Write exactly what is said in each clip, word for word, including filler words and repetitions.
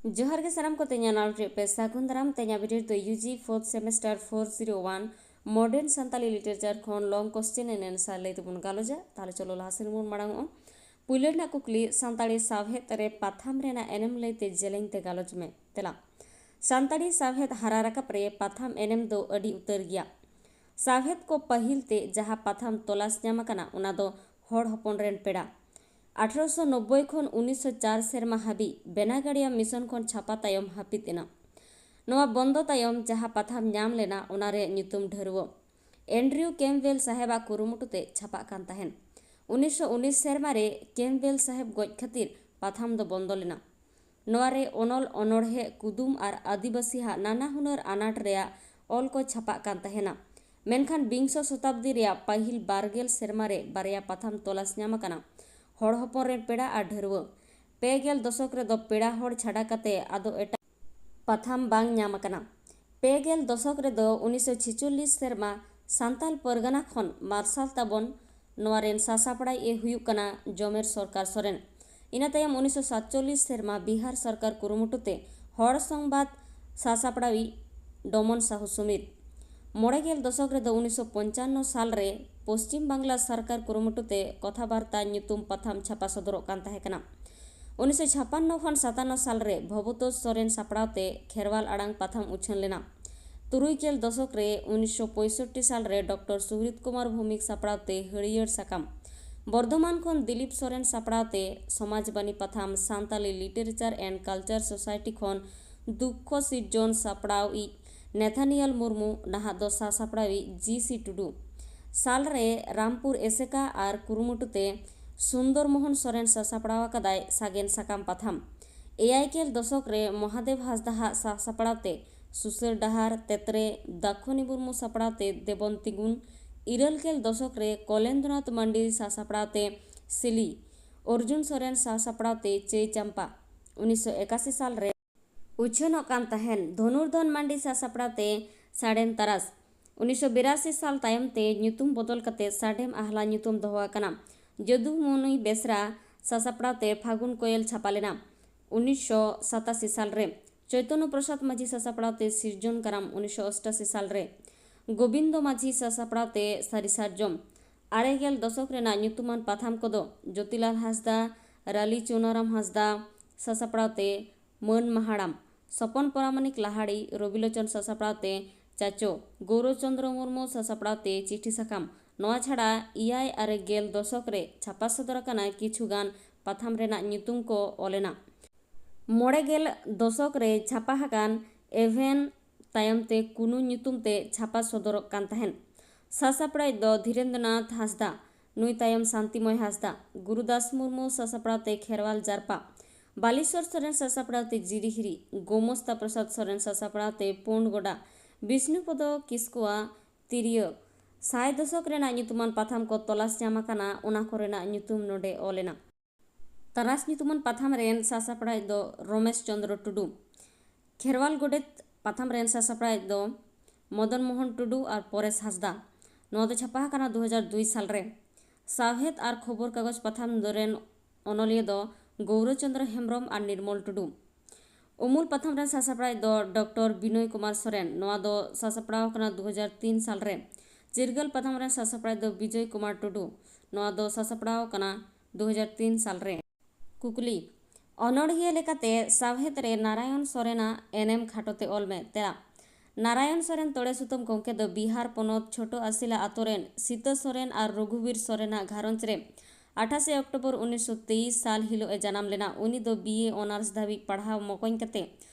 ᱡᱚᱦᱟᱨ ᱜᱮ ᱥᱟᱱᱟᱢ ᱠᱚ, ᱛᱮᱦᱮᱧᱟᱜ ᱱᱟᱣᱟ video ᱨᱮ ᱯᱮ ᱥᱟᱹᱜᱩᱱ ᱫᱟᱨᱟᱢ᱾ ᱛᱮᱦᱮᱧᱟᱜ video ᱨᱮᱫᱚ U G fourth semester four zero one modern Santali literature ᱠᱷᱚᱱ long question and answer ᱞᱟᱹᱭ ᱛᱮᱵᱚᱱ ᱜᱟᱞᱚᱪᱟ᱾ ᱛᱟᱦᱞᱮ ᱪᱚᱞᱚ ᱞᱟᱦᱟ ᱥᱮᱱ ᱵᱚᱱ ᱢᱟᱲᱟᱝ ᱚᱜᱼᱟ᱾ ᱯᱩᱭᱞᱩ ᱨᱮᱱᱟᱜ ᱠᱩᱠᱞᱤ, ᱥᱟᱱᱛᱟᱲᱤ ᱥᱟᱶᱦᱮᱫ ᱨᱮ ᱯᱟᱛᱷᱟᱢ ᱨᱮᱱᱟᱜ ᱮᱱᱮᱢ ᱞᱟᱹᱭᱛᱮ ᱡᱮᱞᱮᱧ ᱛᱮ ᱜᱟᱞᱚᱪ ᱢᱮ᱾ ᱛᱮᱞᱟ, ᱥᱟᱱᱛᱟᱲᱤ ᱥᱟᱶᱦᱮᱫ ᱦᱟᱨᱟ ᱨᱟᱠᱟᱵ ᱨᱮ ᱯᱟᱛᱷᱟᱢ ᱮᱱᱮᱢ ᱫᱚ ᱟᱹᱰᱤ ᱩᱛᱟᱹᱨ ᱜᱮᱭᱟ᱾ ᱥᱟᱶᱦᱮᱫ ᱠᱚ ᱯᱟᱹᱦᱤᱞ ᱛᱮ ᱡᱟᱦᱟᱸ ᱯᱟᱛᱷᱟᱢ ᱛᱚᱞᱟᱥ ᱧᱟᱢ ᱟᱠᱟᱱᱟ, ᱚᱱᱟ ᱫᱚ ᱦᱚᱲ ᱦᱚᱯᱚᱱ ᱨᱮᱱ ᱯᱮᱲᱟ, ᱟᱴᱷᱨᱚᱥᱚ ᱱᱚᱵᱵᱳᱭ ᱠᱷᱚᱱ ᱩᱱᱤᱥᱥᱚ ᱪᱟᱨ ᱥᱮᱨᱢᱟ ᱦᱟᱹᱵᱤᱡ ᱵᱮᱱᱟᱜᱟᱲᱤᱭᱟ ᱢᱤᱥᱚᱱ ᱠᱷᱚᱱ ᱪᱷᱟᱯᱟ ᱛᱟᱭᱚᱢ ᱦᱟᱹᱯᱤᱫ ᱮᱱᱟ᱾ ᱱᱚᱣᱟ ᱵᱚᱱᱫᱚ ᱛᱟᱭᱚᱢ ᱡᱟᱦᱟᱸ ᱯᱟᱛᱷᱟᱢ ᱧᱟᱢ ᱞᱮᱱᱟ, ᱚᱱᱟ ᱨᱮᱭᱟᱜ ᱧᱩᱛᱩᱢ ᱰᱷᱟᱹᱨᱣᱟᱹ᱾ ᱮᱱᱰᱨᱤᱭᱩ ᱠᱮᱢᱯᱵᱮᱞ ᱥᱟᱦᱮᱵᱟᱜ ᱠᱩᱨᱩᱢᱩᱴᱩ ᱛᱮ ᱪᱷᱟᱯᱟᱜ ᱠᱟᱱ ᱛᱟᱦᱮᱸᱱ᱾ ᱩᱱᱤᱥᱥᱚ ᱩᱱᱤᱥ ᱥᱮᱨᱢᱟ ᱨᱮ ᱠᱮᱢᱯᱵᱮᱞ ᱥᱟᱦᱮᱵ ᱜᱚᱡ ᱠᱷᱟᱹᱛᱤᱨ ᱯᱟᱛᱷᱟᱢ ᱫᱚ ᱵᱚᱱᱫᱚ ᱞᱮᱱᱟ᱾ ᱱᱚᱣᱟ ᱨᱮ ᱚᱱᱚᱞ, ᱚᱱᱚᱬᱦᱮ, ᱠᱩᱫᱩᱢ ᱟᱨ ᱟᱹᱫᱤᱵᱟᱹᱥᱤ ᱦᱟᱜ ᱱᱟᱱᱟ ᱦᱩᱱᱟᱹᱨ ᱟᱱᱟᱴ ᱨᱮᱭᱟᱜ ᱚᱞ ᱠᱚ ᱪᱷᱟᱯᱟᱜ ᱠᱟᱱ ᱛᱟᱦᱮᱸᱱᱟ᱾ ᱢᱮᱱᱠᱷᱟᱱ ᱵᱤᱝᱥᱚ ᱥᱚᱛᱟᱵᱫᱤ ᱨᱮᱭᱟᱜ ᱯᱟᱹᱦᱤᱞ ᱵᱟᱨ ᱜᱮᱞ ᱥᱮᱨᱢᱟ ᱨᱮ ᱵᱟᱨᱭᱟ ᱯᱟᱛᱷᱟᱢ ᱛᱚᱞᱟᱥ ᱧᱟᱢ ᱟᱠᱟᱱᱟ, ᱦᱚᱲ ᱦᱚᱯᱚᱱ ᱨᱮᱱ ᱯᱮᱲᱟ ᱟᱨ ᱰᱷᱟᱹᱨᱣᱟᱹ᱾ ᱯᱮ ᱜᱮᱞ ᱫᱚᱥᱚᱠ ᱨᱮᱫᱚ ᱯᱮᱲᱟ ᱦᱚᱲ ᱪᱷᱟᱰᱟ ᱠᱟᱛᱮ ᱟᱫᱚ ᱮᱴᱟᱜ ᱯᱟᱛᱷᱟᱢ ᱵᱟᱝ ᱧᱟᱢ ᱟᱠᱟᱱᱟ᱾ ᱯᱮ ᱜᱮᱞ ᱫᱚᱥᱚᱠ ᱨᱮᱫᱚ ᱩᱱᱤᱥᱥᱚ ᱪᱷᱮᱪᱚᱞᱞᱤᱥ ᱥᱮᱨᱢᱟ ᱥᱟᱱᱛᱟᱞ ᱯᱟᱨᱜᱟᱱᱟ ᱠᱷᱚᱱ ᱢᱟᱨᱥᱟᱞ ᱛᱟᱵᱚᱱ, ᱱᱚᱣᱟ ᱨᱮᱱ ᱥᱟᱥᱟᱯᱲᱟᱣᱤᱡ ᱮ ᱦᱩᱭᱩᱜ ᱠᱟᱱᱟ ᱡᱚᱢᱮᱨ ᱥᱚᱨᱠᱟᱨ ᱥᱚᱨᱮᱱ᱾ ᱤᱱᱟᱹ ᱛᱟᱭᱚᱢ ᱩᱱᱤᱥᱥᱚ ᱥᱟᱛᱪᱚᱞᱞᱤᱥ ᱥᱮᱨᱢᱟ ᱵᱤᱦᱟᱨ ᱥᱚᱨᱠᱟᱨ ᱠᱩᱨᱩᱢᱩᱴᱩ ᱛᱮ ᱦᱚᱲ ᱥᱚᱝᱵᱟᱫ ᱥᱟᱥᱟᱯᱲᱟᱣᱤᱡ ᱰᱚᱢᱚᱱ ᱥᱟᱦᱩ ᱥᱩᱢᱤᱨ᱾ ᱢᱚᱬᱮ ᱜᱮᱞ ᱫᱚᱥᱚᱠ ᱨᱮᱫᱚ ᱩᱱᱤᱥᱥᱚ ᱯᱚᱧᱪᱟᱱᱱᱚ ᱥᱟᱞ ᱨᱮ ᱯᱚᱥᱪᱤᱢ ᱵᱟᱝᱞᱟ ᱥᱚᱨᱠᱟᱨ ᱠᱩᱨᱩᱢᱩᱴᱩ ᱛᱮ ᱠᱚᱛᱷᱟ ᱵᱟᱨᱛᱟ ᱧᱩᱛᱩᱢ ᱯᱟᱛᱷᱟᱢ ᱪᱷᱟᱯᱟ ᱥᱚᱫᱚᱨᱚᱜ ᱠᱟᱱ ᱛᱟᱦᱮᱸ ᱠᱟᱱᱟ᱾ ᱩᱱᱤᱥᱥᱚ ᱪᱷᱟᱯᱟᱱᱱᱚ ᱠᱷᱚᱱ ᱥᱟᱛᱟᱱᱱᱚ ᱥᱟᱞ ᱨᱮ ᱵᱷᱚᱵᱚᱛᱳᱡᱽ ᱥᱚᱨᱮᱱ ᱥᱟᱯᱲᱟᱣ ᱛᱮ ᱠᱷᱮᱨᱣᱟᱞ ᱟᱲᱟᱝ ᱯᱟᱛᱷᱟᱢ ᱩᱪᱷᱟᱹᱱ ᱞᱮᱱᱟ᱾ ᱛᱩᱨᱩᱭ ᱜᱮᱞ ᱫᱚᱥᱚᱠ ᱨᱮ ᱩᱱᱤᱥᱥᱚ ᱯᱚᱸᱭᱥᱚᱴᱴᱤ ᱥᱟᱞ ᱨᱮ ᱰᱚᱠᱴᱚᱨ ᱥᱩᱦᱨᱤᱛ ᱠᱩᱢᱟᱨ ᱵᱷᱳᱣᱢᱤᱠ ᱥᱟᱯᱲᱟᱣ ᱛᱮ ᱦᱟᱹᱨᱭᱟᱹᱲ ᱥᱟᱠᱟᱢ᱾ ᱵᱚᱨᱫᱷᱚᱢᱟᱱ ᱠᱷᱚᱱ ᱫᱤᱞᱤᱯ ᱥᱚᱨᱮᱱ ᱥᱟᱯᱲᱟᱣ ᱛᱮ ᱥᱚᱢᱟᱡᱽ ᱵᱟᱱᱤ ᱯᱟᱛᱷᱟᱢ Santali Literature and Culture Society ᱠᱷᱚᱱ ᱫᱩᱠᱠᱷᱚ ᱥᱤᱨᱡᱚᱱ ᱥᱟᱯᱲᱟᱣᱤᱡ ᱱᱮᱛᱷᱟᱱᱤᱭᱟᱞ ᱢᱩᱨᱢᱩ, ᱱᱟᱦᱟᱜ ᱫᱚ ᱥᱟᱥᱟᱯᱲᱟᱣᱤᱡ ᱡᱤ ᱥᱤ ᱴᱩᱰᱩ᱾ ᱥᱟᱞ ᱨᱮ ᱨᱟᱢᱯᱩᱨ ᱮᱥᱮᱠᱟ ᱟᱨ ᱠᱩᱨᱩᱢᱩᱴᱩ ᱛᱮ ᱥᱩᱱᱫᱚᱨ ᱢᱳᱦᱚᱱ ᱥᱚᱨᱮᱱ ᱥᱟᱥᱟᱯᱲᱟᱣ ᱟᱠᱟᱫᱟᱭ ᱥᱟᱜᱮᱱ ᱥᱟᱠᱟᱢ ᱯᱟᱛᱷᱟᱢ᱾ ᱮᱭᱟᱭ ᱜᱮᱞ ᱫᱚᱥᱚᱠ ᱨᱮ ᱢᱚᱦᱟᱫᱮᱵ ᱦᱟᱸᱥᱫᱟ ᱦᱟᱜ ᱥᱟᱥᱟᱯᱲᱟᱣ ᱛᱮ ᱥᱩᱥᱟᱹᱨ ᱰᱟᱦᱟᱨ, ᱛᱮᱛᱨᱮ, ᱫᱟᱠᱷᱚᱱᱤ ᱢᱩᱨᱢᱩ ᱥᱟᱯᱲᱟᱣ ᱛᱮ ᱫᱮᱵᱚᱱ ᱛᱤᱸᱜᱩᱱ, ᱤᱨᱟᱹᱞ ᱜᱮᱞ ᱫᱚᱥᱚᱠ ᱨᱮ ᱠᱚᱞᱮᱱᱫᱨᱚᱱᱟᱛᱷ ᱢᱟᱱᱰᱤ ᱥᱟᱥᱟᱯᱲᱟᱣ ᱛᱮ ᱥᱤᱞᱤ, ᱚᱨᱡᱩᱱ ᱥᱚᱨᱮᱱ ᱥᱟᱥᱟᱯᱲᱟᱣ ᱛᱮ ᱪᱟᱹᱭ ᱪᱟᱢᱯᱟ᱾ ᱩᱱᱤᱥᱥᱚ ᱮᱠᱟᱥᱤ ᱥᱟᱞ ᱨᱮ ᱩᱪᱷᱟᱹᱱᱚᱜ ᱠᱟᱱ ᱛᱟᱦᱮᱸᱱ ᱫᱷᱚᱱᱩᱨᱫᱷᱚᱱ ᱢᱟᱱᱰᱤ ᱥᱟᱥᱟᱯᱲᱟᱣ ᱛᱮ ᱥᱟᱰᱮᱱ ᱛᱟᱨᱟᱥ᱾ ᱩᱱᱤᱥᱥᱚ ᱵᱤᱨᱟᱥᱤ ᱥᱟᱞ ᱛᱟᱭᱚᱢ ᱛᱮ ᱧᱩᱛᱩᱢ ᱵᱚᱫᱚᱞ ᱠᱟᱛᱮ ᱥᱟᱰᱮᱢ ᱟᱦᱞᱟ ᱧᱩᱛᱩᱢ ᱫᱚᱦᱚ ᱟᱠᱟᱱᱟ᱾ ᱡᱚᱫᱩᱢᱚᱱᱤ ᱵᱮᱥᱨᱟ ᱥᱟᱥᱟᱯᱲᱟᱣ ᱛᱮ ᱯᱷᱟᱹᱜᱩᱱ ᱠᱚᱭᱮᱞ ᱪᱷᱟᱯᱟ ᱞᱮᱱᱟ᱾ ᱩᱱᱤᱥᱥᱚ ᱥᱟᱛᱟᱥᱤ ᱥᱟᱞ ᱨᱮ᱾ ᱪᱳᱭᱛᱚᱱᱱᱚ ᱯᱨᱚᱥᱟᱫᱽ ᱢᱟᱹᱡᱷᱤ ᱥᱟᱥᱟᱯᱲᱟᱣ ᱛᱮ ᱥᱤᱨᱡᱚᱱ ᱠᱟᱨᱟᱢ ᱩᱱᱤᱥᱥᱚ ᱚᱥᱴᱟᱥᱤ ᱥᱟᱞ ᱨᱮ᱾ ᱜᱳᱵᱤᱱᱫᱚ ᱢᱟᱹᱡᱷᱤ ᱥᱟᱥᱟᱯᱲᱟᱣ ᱛᱮ ᱥᱟᱹᱨᱤ ᱥᱟᱨᱡᱚᱢ᱾ ᱟᱨᱮ ᱜᱮᱞ ᱫᱚᱥᱚᱠ ᱨᱮᱱᱟᱜ ᱧᱩᱛᱩᱢᱟᱱ ᱯᱟᱛᱷᱟᱢ ᱠᱚᱫᱚ ᱡᱳᱛᱤᱞᱟᱞ ᱦᱟᱸᱥᱫᱟ, ᱨᱟᱞᱤ ᱪᱩᱱᱟᱨᱟᱢ ᱦᱟᱸᱥᱫᱟ ᱥᱟᱥᱟᱯᱲᱟᱣ ᱛᱮ ᱢᱟᱹᱱ ᱢᱟᱦᱟᱲᱟᱢ, ᱥᱚᱯᱚᱱ ᱯᱚᱨᱟᱢᱟᱱᱤᱠ ᱞᱟᱦᱟᱲᱤ, ᱨᱚᱵᱤᱞᱳᱪᱚᱱ ᱥᱟᱥᱟᱯᱲᱟᱣ ᱛᱮ ᱪᱟᱪᱳ, ᱜᱳᱣᱨᱚᱵ ᱪᱚᱸᱫᱽᱨᱚ ᱢᱩᱨᱢᱩ ᱥᱟᱥᱟᱯᱲᱟᱣ ᱛᱮ ᱪᱤᱴᱷᱤ ᱥᱟᱠᱟᱢ᱾ ᱱᱚᱣᱟ ᱪᱷᱟᱰᱟ ᱮᱭᱟᱭ ᱟᱨᱮ ᱜᱮᱞ ᱫᱚᱥᱚᱠ ᱨᱮ ᱪᱷᱟᱯᱟ ᱥᱚᱫᱚᱨ ᱟᱠᱟᱱᱟ ᱠᱤᱪᱷᱩ ᱜᱟᱱ ᱯᱟᱛᱷᱟᱢ ᱨᱮᱱᱟᱜ ᱧᱩᱛᱩᱢ ᱠᱚ ᱚᱞ ᱮᱱᱟ᱾ ᱢᱚᱬᱮ ᱜᱮᱞ ᱫᱚᱥᱚᱠ ᱨᱮ ᱪᱷᱟᱯᱟ ᱟᱠᱟᱱ ᱮᱵᱷᱮᱱ ᱛᱟᱭᱚᱢ ᱛᱮ ᱠᱩᱱᱩ ᱧᱩᱛᱩᱢ ᱛᱮ ᱪᱷᱟᱯᱟ ᱥᱚᱫᱚᱨᱚᱜ ᱠᱟᱱ ᱛᱟᱦᱮᱸᱫ᱾ ᱥᱟᱥᱟᱯᱲᱟᱣᱤᱡ ᱫᱚ ᱫᱷᱤᱨᱮᱱᱫᱨᱚᱱᱟᱛᱷ ᱦᱟᱸᱥᱫᱟ, ᱱᱩᱭ ᱛᱟᱭᱚᱢ ᱥᱟᱱᱛᱤᱢᱚᱭ ᱦᱟᱸᱥᱫᱟ, ᱜᱩᱨᱩᱫᱟᱥ ᱢᱩᱨᱢᱩ ᱥᱟᱥᱟᱯᱲᱟᱣ ᱛᱮ ᱠᱷᱮᱨᱣᱟᱞ ᱡᱟᱨᱯᱟ, ᱵᱟᱞᱤᱥᱚᱨ ᱥᱚᱨᱮᱱ ᱥᱟᱥᱟᱯᱲᱟᱣ ᱛᱮ ᱡᱤᱨᱤᱦᱤᱨᱤ, ᱜᱳᱢᱚᱥᱛᱟ ᱯᱨᱚᱥᱟᱫᱽ ᱥᱚᱨᱮᱱ ᱥᱟᱥᱟᱯᱲᱟᱣ ᱛᱮ ᱯᱩᱸᱰ ᱜᱚᱰᱟ, ᱵᱤᱥᱱᱩᱯᱚᱫᱚ ᱠᱤᱥᱠᱩᱣᱟᱜ ᱛᱤᱨᱭᱳ᱾ ᱥᱟᱭ ᱫᱚᱥᱚᱠ ᱨᱮᱱᱟᱜ ᱧᱩᱛᱩᱢᱟᱱ ᱯᱟᱛᱷᱟᱢ ᱠᱚ ᱛᱚᱞᱟᱥ ᱧᱟᱢ ᱟᱠᱟᱱᱟ, ᱚᱱᱟ ᱠᱚᱨᱮᱱᱟᱜ ᱧᱩᱛᱩᱢ ᱱᱚᱰᱮ ᱚᱞ ᱮᱱᱟ᱾ ᱛᱟᱨᱟᱥ ᱧᱩᱛᱩᱢᱟᱱ ᱯᱟᱛᱷᱟᱢ ᱨᱮᱱ ᱥᱟᱥᱟᱯᱲᱟᱣᱤᱡ ᱫᱚ ᱨᱚᱢᱮᱥ ᱪᱚᱸᱫᱽᱨᱚ ᱴᱩᱰᱩ᱾ ᱠᱷᱮᱨᱣᱟᱞ ᱜᱚᱰᱮᱛ ᱯᱟᱛᱷᱟᱢ ᱨᱮᱱ ᱥᱟᱥᱟᱯᱲᱟᱣᱤᱡ ᱫᱚ ᱢᱚᱫᱚᱱ ᱢᱳᱦᱚᱱ ᱴᱩᱰᱩ ᱟᱨ ᱯᱚᱨᱮᱥ ᱦᱟᱸᱥᱫᱟ᱾ ᱱᱚᱣᱟ ᱫᱚ ᱪᱷᱟᱯᱟ ᱟᱠᱟᱱᱟ ᱫᱩ ᱦᱟᱡᱟᱨ ᱫᱩᱭ ᱥᱟᱞ ᱨᱮ᱾ ᱥᱟᱶᱦᱮᱫ ᱟᱨ ᱠᱷᱚᱵᱚᱨ ᱠᱟᱜᱚᱡᱽ ᱯᱟᱛᱷᱟᱢ ᱫᱚ ᱨᱮᱱ ᱚᱱᱚᱞᱤᱭᱟᱹ ᱫᱚ ᱜᱳᱣᱨᱚᱪᱚᱸᱫᱽᱨᱚ ᱦᱮᱢᱵᱽᱨᱚᱢ ᱟᱨ ᱱᱤᱨᱢᱚᱞ ᱴᱩᱰᱩ᱾ ᱩᱢᱩᱞ ᱯᱟᱛᱷᱟᱢ ᱨᱮᱱ ᱥᱟᱥᱟᱯᱲᱟᱣᱤᱡ ᱫᱚ ᱰᱚᱠᱴᱚᱨ ᱵᱤᱱᱚᱭ ᱠᱩᱢᱟᱨ ᱥᱚᱨᱮᱱ᱾ ᱱᱚᱣᱟ ᱫᱚ ᱥᱟᱥᱟᱯᱲᱟᱣ ᱟᱠᱟᱱᱟ ᱫᱩ ᱦᱟᱡᱟᱨ ᱛᱤᱱ ᱥᱟᱞ ᱨᱮ᱾ ᱪᱤᱨᱜᱟᱹᱞ ᱯᱟᱛᱷᱟᱢ ᱨᱮᱱ ᱥᱟᱥᱟᱯᱲᱟᱣᱤᱡ ᱫᱚ ᱵᱤᱡᱚᱭ ᱠᱩᱢᱟᱨ ᱴᱩᱰᱩ᱾ ᱱᱚᱣᱟ ᱫᱚ ᱥᱟᱥᱟᱯᱲᱟᱣ ᱟᱠᱟᱱᱟ ᱫᱩ ᱦᱟᱡᱟᱨ ᱛᱤᱱ ᱥᱟᱞ ᱨᱮ᱾ ᱠᱩᱠᱞᱤ, ᱚᱱᱚᱬᱦᱤᱭᱟᱹ ᱞᱮᱠᱟᱛᱮ ᱥᱟᱶᱦᱮᱫ ᱨᱮ ᱱᱟᱨᱟᱭᱚᱱ ᱥᱚᱨᱮᱱᱟᱜ ᱮᱱᱮᱢ ᱠᱷᱟᱴᱚ ᱛᱮ ᱚᱞ ᱢᱮ᱾ ᱛᱮᱨᱟ, ᱱᱟᱨᱟᱭᱚᱱ ᱥᱚᱨᱮᱱ ᱛᱚᱲᱮ ᱥᱩᱛᱟᱹᱢ ᱜᱚᱢᱠᱮ ᱫᱚ ᱵᱤᱦᱟᱨ ᱯᱚᱱᱚᱛ ᱪᱷᱳᱴᱳ ᱟᱥᱤᱞᱟ ᱟᱛᱳ ᱨᱮᱱ ᱥᱤᱛᱟᱹ ᱥᱚᱨᱮᱱ ᱟᱨ ᱨᱚᱜᱷᱩᱵᱤᱨ ᱥᱚᱨᱮᱱᱟᱜ ᱜᱷᱟᱨᱚᱸᱡᱽ ᱨᱮ ᱟᱴᱷᱟᱥᱮ ᱚᱠᱴᱳᱵᱚᱨ ᱩᱱᱤᱥᱥᱚ ᱛᱮᱭᱤᱥ ᱥᱟᱞ ᱦᱤᱞᱳᱜ ᱮ ᱡᱟᱱᱟᱢ ᱞᱮᱱᱟ᱾ ᱩᱱᱤ ᱫᱚ ᱵᱤ ᱮ ᱚᱱᱟᱨᱥ ᱫᱷᱟᱹᱵᱤᱡ ᱯᱟᱲᱦᱟᱣ ᱢᱚᱠᱚᱧ ᱠᱟᱛᱮ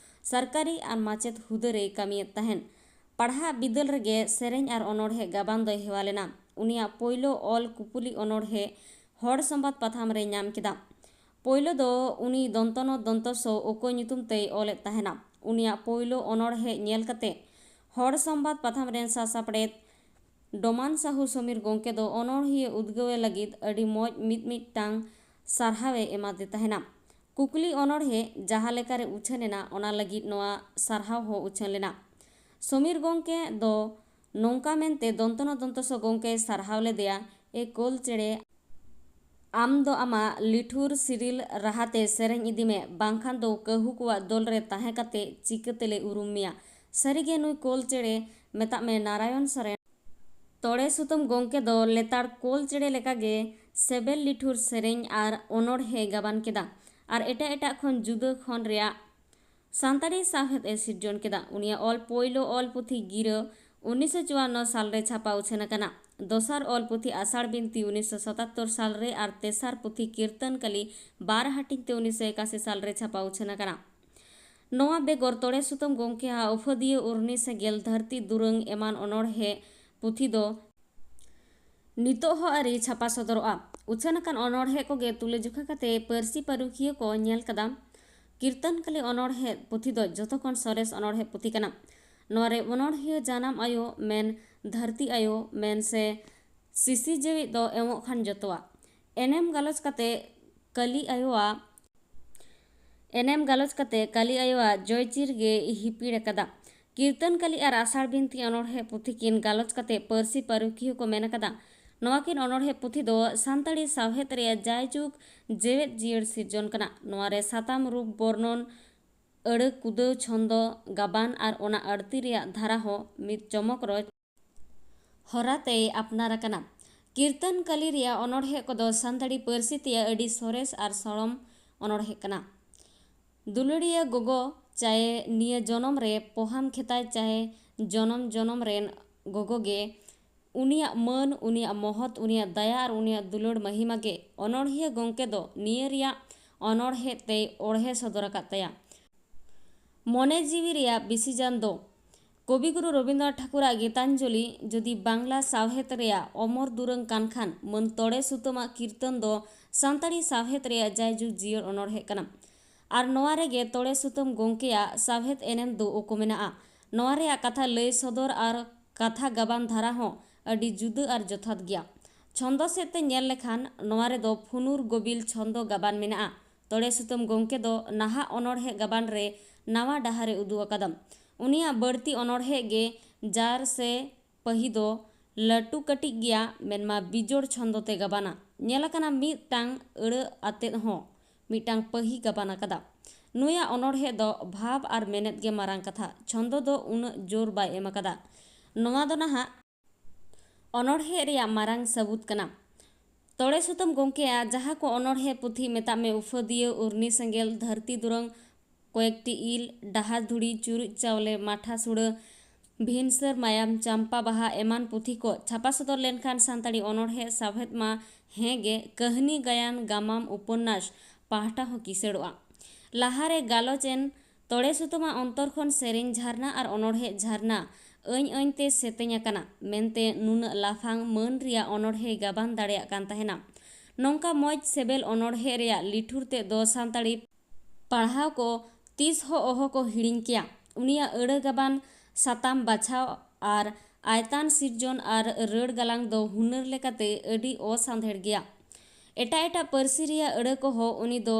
ᱥᱚᱨᱠᱟᱨᱤ ᱟᱨ ᱢᱟᱪᱮᱫ ᱦᱩᱫᱟᱹ ᱨᱮᱭ ᱠᱟᱹᱢᱤᱭᱮᱫ ᱛᱟᱦᱮᱸᱱ᱾ ᱯᱟᱲᱦᱟᱜ ᱵᱤᱫᱟᱹᱞ ᱨᱮᱜᱮ ᱥᱮᱨᱮᱧ ᱟᱨ ᱚᱱᱚᱬᱦᱮ ᱜᱟᱵᱟᱱ ᱫᱚᱭ ᱦᱮᱣᱟ ᱞᱮᱱᱟ᱾ ᱩᱱᱤᱭᱟᱜ ᱯᱳᱭᱞᱳ ᱚᱞ ᱠᱩᱯᱩᱞᱤ ᱚᱱᱚᱬᱦᱮ ᱦᱚᱲ ᱥᱚᱢᱵᱟᱫ ᱯᱟᱛᱷᱟᱢ ᱨᱮ ᱧᱟᱢ ᱠᱮᱫᱟ᱾ ᱯᱳᱭᱞᱳ ᱫᱚ ᱩᱱᱤ ᱫᱚᱱᱛᱚᱱᱚ ᱫᱚᱱᱛᱚᱥᱚ ᱚᱠᱚᱭ ᱧᱩᱛᱩᱢ ᱛᱮᱭ ᱚᱞᱮᱫ ᱛᱟᱦᱮᱱᱟ᱾ ᱩᱱᱤᱭᱟᱜ ᱯᱳᱭᱞᱳ ᱚᱱᱚᱬᱦᱮ ᱧᱮᱞ ᱠᱟᱛᱮ ᱦᱚᱲ ᱥᱚᱢᱵᱟᱫ ᱯᱟᱛᱷᱟᱢ ᱨᱮᱱ ᱥᱟᱥᱟᱯᱲᱮᱛ ᱰᱚᱢᱟᱱ ᱥᱟᱦᱩ ᱥᱚᱢᱤᱨ ᱜᱚᱢᱠᱮ ᱫᱚ ᱚᱱᱚᱬᱦᱤᱭᱟᱹ ᱩᱫᱽᱜᱟᱹᱣᱮ ᱞᱟᱹᱜᱤᱫ ᱟᱹᱰᱤ ᱢᱚᱡᱽ ᱢᱤᱫ ᱢᱤᱫᱴᱟᱝ ᱥᱟᱨᱦᱟᱣᱮ ᱮᱢᱟᱫᱮ ᱛᱟᱦᱮᱱᱟ᱾ ᱠᱩᱠᱞᱤ ᱚᱱᱚᱬᱦᱮ ᱡᱟᱦᱟᱸ ᱞᱮᱠᱟᱨᱮ ᱩᱪᱷᱟᱹᱱ ᱮᱱᱟ, ᱚᱱᱟ ᱞᱟᱹᱜᱤᱫ ᱱᱚᱣᱟ ᱥᱟᱨᱦᱟᱣ ᱦᱚᱸ ᱩᱪᱷᱟᱹᱱ ᱞᱮᱱᱟ᱾ ᱥᱚᱢᱤᱨ ᱜᱚᱢᱠᱮ ᱫᱚ ᱱᱚᱝᱠᱟ ᱢᱮᱱᱛᱮ ᱫᱚᱱᱛᱚᱱᱚ ᱫᱚᱱᱛᱚᱥᱚ ᱜᱚᱢᱠᱮᱭ ᱥᱟᱨᱦᱟᱣ ᱞᱮᱫᱮᱭᱟ, ᱮ ᱠᱳᱞ ᱪᱮᱬᱮ, ᱟᱢ ᱫᱚ ᱟᱢᱟᱜ ᱞᱤᱴᱷᱩᱨ ᱥᱤᱨᱤᱞ ᱨᱟᱦᱟᱛᱮ ᱥᱮᱨᱮᱧ ᱤᱫᱤ ᱢᱮ, ᱵᱟᱝᱠᱷᱟᱱ ᱫᱚ ᱠᱟᱹᱦᱩ ᱠᱚᱣᱟᱜ ᱫᱚᱞ ᱨᱮ ᱛᱟᱦᱮᱸ ᱠᱟᱛᱮ ᱪᱤᱠᱟᱹ ᱛᱮᱞᱮ ᱩᱨᱩᱢ ᱢᱮᱭᱟ? ᱥᱟᱹᱨᱤ ᱜᱮ ᱱᱩᱭ ᱠᱳᱞ ᱪᱮᱬᱮ, ᱢᱮᱛᱟᱜ ᱢᱮ ᱱᱟᱨᱟᱭᱚᱱ ᱥᱚᱨᱮᱱ᱾ ᱛᱚᱲᱮ ᱥᱩᱛᱟᱹᱢ ᱜᱚᱢᱠᱮ ᱫᱚ ᱞᱮᱛᱟᱲ ᱠᱳᱞ ᱪᱮᱬᱮ ᱞᱮᱠᱟᱜᱮ ᱥᱮᱵᱮᱞ ᱞᱤᱴᱷᱩᱨ ᱥᱮᱨᱮᱧ ᱟᱨ ᱚᱱᱚᱬᱦᱮ ᱜᱟᱵᱟᱱ ᱠᱮᱫᱟ ᱟᱨ ᱮᱴᱟᱜ ᱮᱴᱟᱜ ᱠᱷᱚᱱ ᱡᱩᱫᱟᱹ ᱠᱷᱚᱱ ᱨᱮᱭᱟᱜ ᱥᱟᱱᱛᱟᱲᱤ ᱥᱟᱶᱦᱮᱫ ᱮ ᱥᱤᱨᱡᱚᱱ ᱠᱮᱫᱟ᱾ ᱩᱱᱤᱭᱟᱜ ᱚᱞ ᱯᱳᱭᱞᱳ ᱚᱞ ᱯᱩᱛᱷᱤ ᱜᱤᱨᱟᱹ ᱩᱱᱤᱥᱥᱚ ᱪᱩᱣᱟᱱᱱᱚ ᱥᱟᱞ ᱨᱮ ᱪᱷᱟᱯᱟ ᱩᱪᱷᱟᱹᱱ ᱟᱠᱟᱱᱟ᱾ ᱫᱚᱥᱟᱨ ᱚᱞ ᱯᱩᱛᱷᱤ ᱟᱥᱟᱲ ᱵᱤᱱᱛᱤ ᱩᱱᱤᱥᱥᱚ ᱥᱟᱛᱟᱛᱛᱚᱨ ᱥᱟᱞ ᱨᱮ ᱟᱨ ᱛᱮᱥᱟᱨ ᱯᱩᱛᱷᱤ ᱠᱤᱨᱛᱚᱱ ᱠᱟᱞᱤ ᱵᱟᱨ ᱦᱟᱹᱴᱤᱧ ᱛᱮ ᱩᱱᱤᱥᱥᱚ ᱮᱠᱟᱥᱤ ᱥᱟᱞ ᱨᱮ ᱪᱷᱟᱯᱟ ᱩᱪᱷᱟᱹᱱ ᱟᱠᱟᱱᱟ᱾ ᱱᱚᱣᱟ ᱵᱮᱜᱚᱨ ᱛᱚᱲᱮ ᱥᱩᱛᱟᱹᱢ ᱜᱚᱢᱠᱮᱭᱟᱜ ᱩᱯᱷᱟᱹᱫᱤᱭᱟᱹ ᱩᱨᱱᱤ ᱥᱮᱸᱜᱮᱞ ᱫᱷᱟᱹᱨᱛᱤ ᱫᱩᱨᱟᱹᱝ ᱮᱢᱟᱱ ᱚᱱᱚᱬᱦᱮ ᱯᱩᱛᱷᱤ ᱫᱚ ᱱᱤᱛᱚᱜ ᱦᱚᱸ ᱟᱹᱣᱨᱤ ᱪᱷᱟᱯᱟ ᱥᱚᱫᱚᱨᱚᱜᱼᱟ᱾ ᱩᱪᱷᱟᱹᱱ ᱟᱠᱟᱱ ᱚᱱᱚᱬᱦᱮ ᱠᱚᱜᱮ ᱛᱩᱞᱟᱹᱡᱚᱠᱷᱟ ᱠᱟᱛᱮ ᱯᱟᱹᱨᱥᱤ ᱯᱟᱹᱨᱩᱠᱷᱤᱭᱟᱹ ᱠᱚ ᱧᱮᱞ ᱠᱟᱫᱟ᱾ ᱠᱤᱨᱛᱚᱱ ᱠᱟᱞᱤ ᱚᱱᱚᱬᱦᱮ ᱯᱩᱛᱷᱤ ᱫᱚ ᱡᱚᱛᱚ ᱠᱷᱚᱱ ᱥᱚᱨᱮᱥ ᱚᱱᱚᱬᱦᱮ ᱯᱩᱛᱷᱤ ᱠᱟᱱᱟ᱾ ᱱᱚᱣᱟ ᱨᱮ ᱚᱱᱚᱬᱦᱤᱭᱟᱹ ᱡᱟᱱᱟᱢ ᱟᱭᱳ ᱢᱮᱱ, ᱫᱷᱟᱹᱨᱛᱤ ᱟᱭᱳ ᱢᱮᱱ ᱥᱮ ᱥᱤᱥᱤ ᱡᱮᱣᱮᱫ ᱫᱚ ᱮᱢᱚᱜ ᱠᱷᱟᱱ ᱡᱚᱛᱚᱣᱟᱜ᱾ ᱮᱱᱮᱢ ᱜᱟᱞᱚᱪ ᱠᱟᱛᱮ ᱠᱟᱞᱤ ᱟᱭᱳᱣᱟᱜ ᱮᱱᱮᱢ ᱜᱟᱞᱚᱪ ᱠᱟᱛᱮ ᱠᱟᱞᱤ ᱟᱭᱳᱣᱟᱜ ᱡᱚᱭᱪᱤᱨ ᱜᱮ ᱦᱤᱯᱤᱲ ᱟᱠᱟᱫᱟ᱾ ᱠᱤᱨᱛᱚᱱ ᱠᱟᱞᱤ ᱟᱨ ᱟᱥᱟᱲ ᱵᱤᱱᱛᱤ ᱚᱱᱚᱬᱦᱮ ᱯᱩᱛᱷᱤ ᱠᱤᱱ ᱜᱟᱞᱚᱪ ᱠᱟᱛᱮ ᱯᱟᱹᱨᱥᱤ ᱯᱟᱹᱨᱩᱠᱷᱤᱭᱟᱹ ᱠᱚ ᱢᱮᱱ ᱟᱠᱟᱫᱟ, ᱱᱚᱣᱟ ᱠᱤᱱ ᱚᱱᱚᱬᱦᱮ ᱯᱩᱛᱷᱤ ᱫᱚ ᱥᱟᱱᱛᱟᱲᱤ ᱥᱟᱶᱦᱮᱫ ᱨᱮᱭᱟᱜ ᱡᱟᱭᱡᱩᱜᱽ ᱡᱮᱣᱮᱫ ᱡᱤᱭᱟᱹᱲ ᱥᱤᱨᱡᱚᱱ ᱠᱟᱱᱟ᱾ ᱱᱚᱣᱟ ᱨᱮ ᱥᱟᱛᱟᱢ, ᱨᱩᱯ, ᱵᱚᱨᱱᱚᱱ, ᱟᱹᱲᱟᱹ, ᱠᱩᱫᱟᱹᱣ, ᱪᱷᱚᱱᱫᱚ, ᱜᱟᱵᱟᱱ ᱟᱨ ᱚᱱᱟ ᱟᱹᱲᱛᱤ ᱨᱮᱭᱟᱜ ᱫᱷᱟᱨᱟ ᱦᱚᱸ ᱢᱤᱫ ᱪᱚᱢᱚᱠ ᱨᱚᱡᱽ ᱦᱚᱨᱟ ᱛᱮᱭ ᱟᱯᱱᱟᱨ ᱟᱠᱟᱱᱟ᱾ ᱠᱤᱨᱛᱚᱱ ᱠᱟᱞᱤ ᱨᱮᱭᱟᱜ ᱚᱱᱚᱬᱦᱮ ᱠᱚᱫᱚ ᱥᱟᱱᱛᱟᱲᱤ ᱯᱟᱹᱨᱥᱤ ᱛᱮᱭᱟᱜ ᱟᱹᱰᱤ ᱥᱚᱨᱮᱥ ᱟᱨ ᱥᱚᱲᱚᱢ ᱚᱱᱚᱬᱦᱮ ᱠᱟᱱᱟ᱾ ᱫᱩᱞᱟᱹᱲᱤᱭᱟᱹ ᱜᱚᱜᱚ, ᱪᱟᱦᱮ ᱱᱤᱭᱟᱹ ᱡᱚᱱᱚᱢ ᱨᱮ ᱯᱚᱦᱟᱢ ᱠᱷᱮᱛᱟᱭ, ᱪᱟᱦᱮ ᱡᱚᱱᱚᱢ ᱡᱚᱱᱚᱢ ᱨᱮᱱ ᱜᱚᱜᱚ ᱜᱮ, ᱩᱱᱤᱭᱟᱜ ᱢᱟᱹᱱ, ᱩᱱᱤᱭᱟᱜ ᱢᱚᱦᱚᱛ, ᱩᱱᱤᱭᱟᱜ ᱫᱟᱭᱟ ᱟᱨ ᱩᱱᱤᱭᱟᱜ ᱫᱩᱞᱟᱹᱲ ᱢᱟᱹᱦᱤᱢᱟ ᱜᱮ ᱚᱱᱚᱬᱦᱤᱭᱟᱹ ᱜᱚᱢᱠᱮ ᱫᱚ ᱱᱤᱭᱟᱹ ᱨᱮᱭᱟᱜ ᱚᱱᱚᱬᱦᱮ ᱛᱮᱭ ᱚᱬᱦᱮ ᱥᱚᱫᱚᱨ ᱟᱠᱟᱫ ᱛᱟᱭᱟ᱾ ᱢᱚᱱᱮ ᱡᱤᱣᱤ ᱨᱮᱭᱟᱜ ᱵᱤᱥᱤᱡᱟᱱ ᱫᱚ ᱠᱚᱵᱤᱜᱩᱨᱩ ᱨᱚᱵᱤᱱᱫᱨᱚᱱᱟᱛᱷ ᱴᱷᱟᱠᱩᱨᱟᱜ ᱜᱤᱛᱟᱧᱡᱚᱞᱤ ᱡᱩᱫᱤ ᱵᱟᱝᱞᱟ ᱥᱟᱶᱦᱮᱫ ᱨᱮᱭᱟᱜ ᱚᱢᱚᱨ ᱫᱩᱨᱟᱹᱝ ᱠᱟᱱ ᱠᱷᱟᱱ, ᱢᱟᱹᱱ ᱛᱚᱲᱮ ᱥᱩᱛᱟᱹᱢᱟᱜ ᱠᱤᱨᱛᱚᱱ ᱫᱚ ᱥᱟᱱᱛᱟᱲᱤ ᱥᱟᱶᱦᱮᱫ ᱨᱮᱭᱟᱜ ᱡᱟᱭᱡᱩᱜᱽ ᱡᱤᱭᱟᱹᱲ ᱚᱱᱚᱬᱦᱮ ᱠᱟᱱᱟ᱾ ᱟᱨ ᱱᱚᱣᱟ ᱨᱮᱜᱮ ᱛᱚᱲᱮ ᱥᱩᱛᱟᱹᱢ ᱜᱚᱢᱠᱮᱭᱟᱜ ᱥᱟᱶᱦᱮᱫ ᱮᱱᱮᱢ ᱫᱚ ᱩᱠᱩ ᱢᱮᱱᱟᱜᱼᱟ᱾ ᱱᱚᱣᱟ ᱨᱮᱭᱟᱜ ᱠᱟᱛᱷᱟ ᱞᱟᱹᱭ ᱥᱚᱫᱚᱨ ᱟᱨ ᱠᱟᱛᱷᱟ ᱜᱟᱵᱟᱱ ᱫᱷᱟᱨᱟ ᱦᱚᱸ ᱟᱹᱰᱤ ᱡᱩᱫᱟᱹ ᱟᱨ ᱡᱚᱛᱷᱟᱛ ᱜᱮᱭᱟ᱾ ᱪᱷᱚᱱᱫᱚ ᱥᱮᱫ ᱛᱮ ᱧᱮᱞ ᱞᱮᱠᱷᱟᱱ, ᱱᱚᱣᱟ ᱨᱮᱫᱚ ᱯᱷᱩᱱᱩᱨ ᱜᱚᱵᱤᱞ ᱪᱷᱚᱱᱫᱚ ᱜᱟᱵᱟᱱ ᱢᱮᱱᱟᱜᱼᱟ᱾ ᱛᱚᱲᱮ ᱥᱩᱛᱟᱹᱢ ᱜᱚᱢᱠᱮ ᱫᱚ ᱱᱟᱦᱟᱜ ᱚᱱᱚᱬᱦᱮ ᱜᱟᱵᱟᱱ ᱨᱮ ᱱᱟᱣᱟ ᱰᱟᱦᱟᱨ ᱮ ᱩᱫᱩᱜ ᱟᱠᱟᱫᱟ᱾ ᱩᱱᱤᱭᱟᱜ ᱵᱟᱹᱲᱛᱤ ᱚᱱᱚᱬᱦᱮ ᱜᱮ ᱡᱟᱨ ᱥᱮ ᱯᱟᱹᱦᱤ ᱫᱚ ᱞᱟᱹᱴᱩ ᱠᱟᱹᱴᱤᱡ ᱜᱮᱭᱟ, ᱢᱮᱱᱢᱟ ᱵᱤᱡᱳᱲ ᱪᱷᱚᱱᱫᱚ ᱛᱮ ᱜᱟᱵᱟᱱᱟ᱾ ᱧᱮᱞ ᱟᱠᱟᱱᱟ ᱢᱤᱫᱴᱟᱝ ᱟᱹᱲᱟᱹ ᱟᱛᱮᱫ ᱦᱚᱸ ᱢᱤᱫᱴᱟᱝ ᱯᱟᱹᱦᱤ ᱜᱟᱵᱟᱱ ᱟᱠᱟᱫᱟ᱾ ᱱᱩᱭᱟᱜ ᱚᱱᱚᱬᱦᱮ ᱫᱚ ᱵᱷᱟᱵᱽ ᱟᱨ ᱢᱮᱱᱮᱛ ᱜᱮ ᱢᱟᱨᱟᱝ ᱠᱟᱛᱷᱟ, ᱪᱷᱚᱱᱫᱚ ᱫᱚ ᱩᱱᱟᱹᱜ ᱡᱳᱨ ᱵᱟᱭ ᱮᱢ ᱟᱠᱟᱫᱟ᱾ ᱱᱚᱣᱟ ᱫᱚ ᱱᱟᱦᱟᱜ ᱚᱱᱚᱬᱦᱮ ᱨᱮᱭᱟᱜ ᱢᱟᱨᱟᱝ ᱥᱟᱹᱵᱩᱫ ᱠᱟᱱᱟ᱾ ᱛᱚᱲᱮ ᱥᱩᱛᱟᱹᱢ ᱜᱚᱢᱠᱮᱭᱟᱜ ᱡᱟᱦᱟᱸ ᱠᱚ ᱚᱱᱚᱬᱦᱮ ᱯᱩᱛᱷᱤ ᱢᱮᱛᱟᱜ ᱢᱮ ᱩᱯᱷᱟᱹᱫᱤᱭᱟᱹ, ᱩᱨᱱᱤ ᱥᱮᱸᱜᱮᱞ, ᱫᱷᱟᱹᱨᱛᱤ ᱫᱩᱨᱟᱹᱝ, ᱠᱚᱭᱮᱠᱴᱤ ᱤᱞ, ᱰᱟᱦᱟᱨ ᱫᱷᱩᱲᱤ, ᱪᱩᱨᱩᱡ ᱪᱟᱣᱞᱮ, ᱢᱟᱴᱷᱟ ᱥᱩᱲᱟᱹ, ᱵᱷᱤᱱᱥᱟᱹᱨ ᱢᱟᱭᱟᱢ, ᱪᱟᱢᱯᱟ ᱵᱟᱦᱟ ᱮᱢᱟᱱ ᱯᱩᱛᱷᱤ ᱠᱚ ᱪᱷᱟᱯᱟ ᱥᱚᱫᱚᱨ ᱞᱮᱱᱠᱷᱟᱱ ᱥᱟᱱᱛᱟᱲᱤ ᱚᱱᱚᱬᱦᱮ ᱥᱟᱶᱦᱮᱫ ᱢᱟ ᱦᱮᱸ ᱜᱮ, ᱠᱟᱹᱦᱱᱤ, ᱜᱟᱭᱟᱱ, ᱜᱟᱢᱟᱢ, ᱩᱯᱚᱱᱱᱟᱥ ᱯᱟᱦᱴᱟ ᱦᱚᱸ ᱠᱤᱥᱟᱹᱲᱚᱜᱼᱟ᱾ ᱞᱟᱦᱟᱨᱮ ᱜᱟᱞᱚᱪ ᱮᱱ ᱛᱚᱲᱮ ᱥᱩᱛᱟᱹᱢᱟᱜ ᱚᱱᱛᱚᱨ ᱠᱷᱚᱱ ᱥᱮᱨᱮᱧ ᱡᱷᱟᱨᱱᱟ ᱟᱨ ᱚᱱᱚᱬᱦᱮ ᱡᱷᱟᱨᱱᱟ ᱟᱹᱧ ᱟᱹᱧ ᱛᱮ ᱥᱮᱛᱮᱧ ᱟᱠᱟᱱᱟ ᱢᱮᱱᱛᱮ ᱱᱩᱱᱟᱹᱜ ᱞᱟᱯᱷᱟᱝ ᱢᱟᱹᱱ ᱨᱮᱭᱟᱜ ᱚᱱᱚᱬᱦᱮᱭ ᱜᱟᱵᱟᱱ ᱫᱟᱲᱮᱭᱟᱜ ᱠᱟᱱ ᱛᱟᱦᱮᱱᱟ᱾ ᱱᱚᱝᱠᱟ ᱢᱚᱡᱽ ᱥᱮᱵᱮᱞ ᱚᱱᱚᱬᱦᱮ ᱨᱮᱭᱟᱜ ᱞᱤᱴᱷᱩᱨ ᱛᱮᱫ ᱫᱚ ᱥᱟᱱᱛᱟᱲᱤ ᱯᱟᱲᱦᱟᱣ ᱠᱚ ᱛᱤᱥ ᱦᱚᱸ ᱚᱦᱚ ᱠᱚ ᱦᱤᱲᱤᱧ ᱠᱮᱭᱟ᱾ ᱩᱱᱤᱭᱟᱜ ᱟᱹᱲᱟᱹ ᱜᱟᱵᱟᱱ, ᱥᱟᱛᱟᱢ ᱵᱟᱪᱷᱟᱣ ᱟᱨ ᱟᱭᱛᱟᱱ ᱥᱤᱨᱡᱚᱱ ᱟᱨ ᱨᱟᱹᱲ ᱜᱟᱞᱟᱝ ᱫᱚ ᱦᱩᱱᱟᱹᱨ ᱞᱮᱠᱟᱛᱮ ᱟᱹᱰᱤ ᱚᱥᱟᱱᱫᱷᱮᱲ ᱜᱮᱭᱟ᱾ ᱮᱴᱟᱜ ᱮᱴᱟᱜ ᱯᱟᱹᱨᱥᱤ ᱨᱮᱭᱟᱜ ᱟᱹᱲᱟᱹ ᱠᱚᱦᱚᱸ ᱩᱱᱤ ᱫᱚ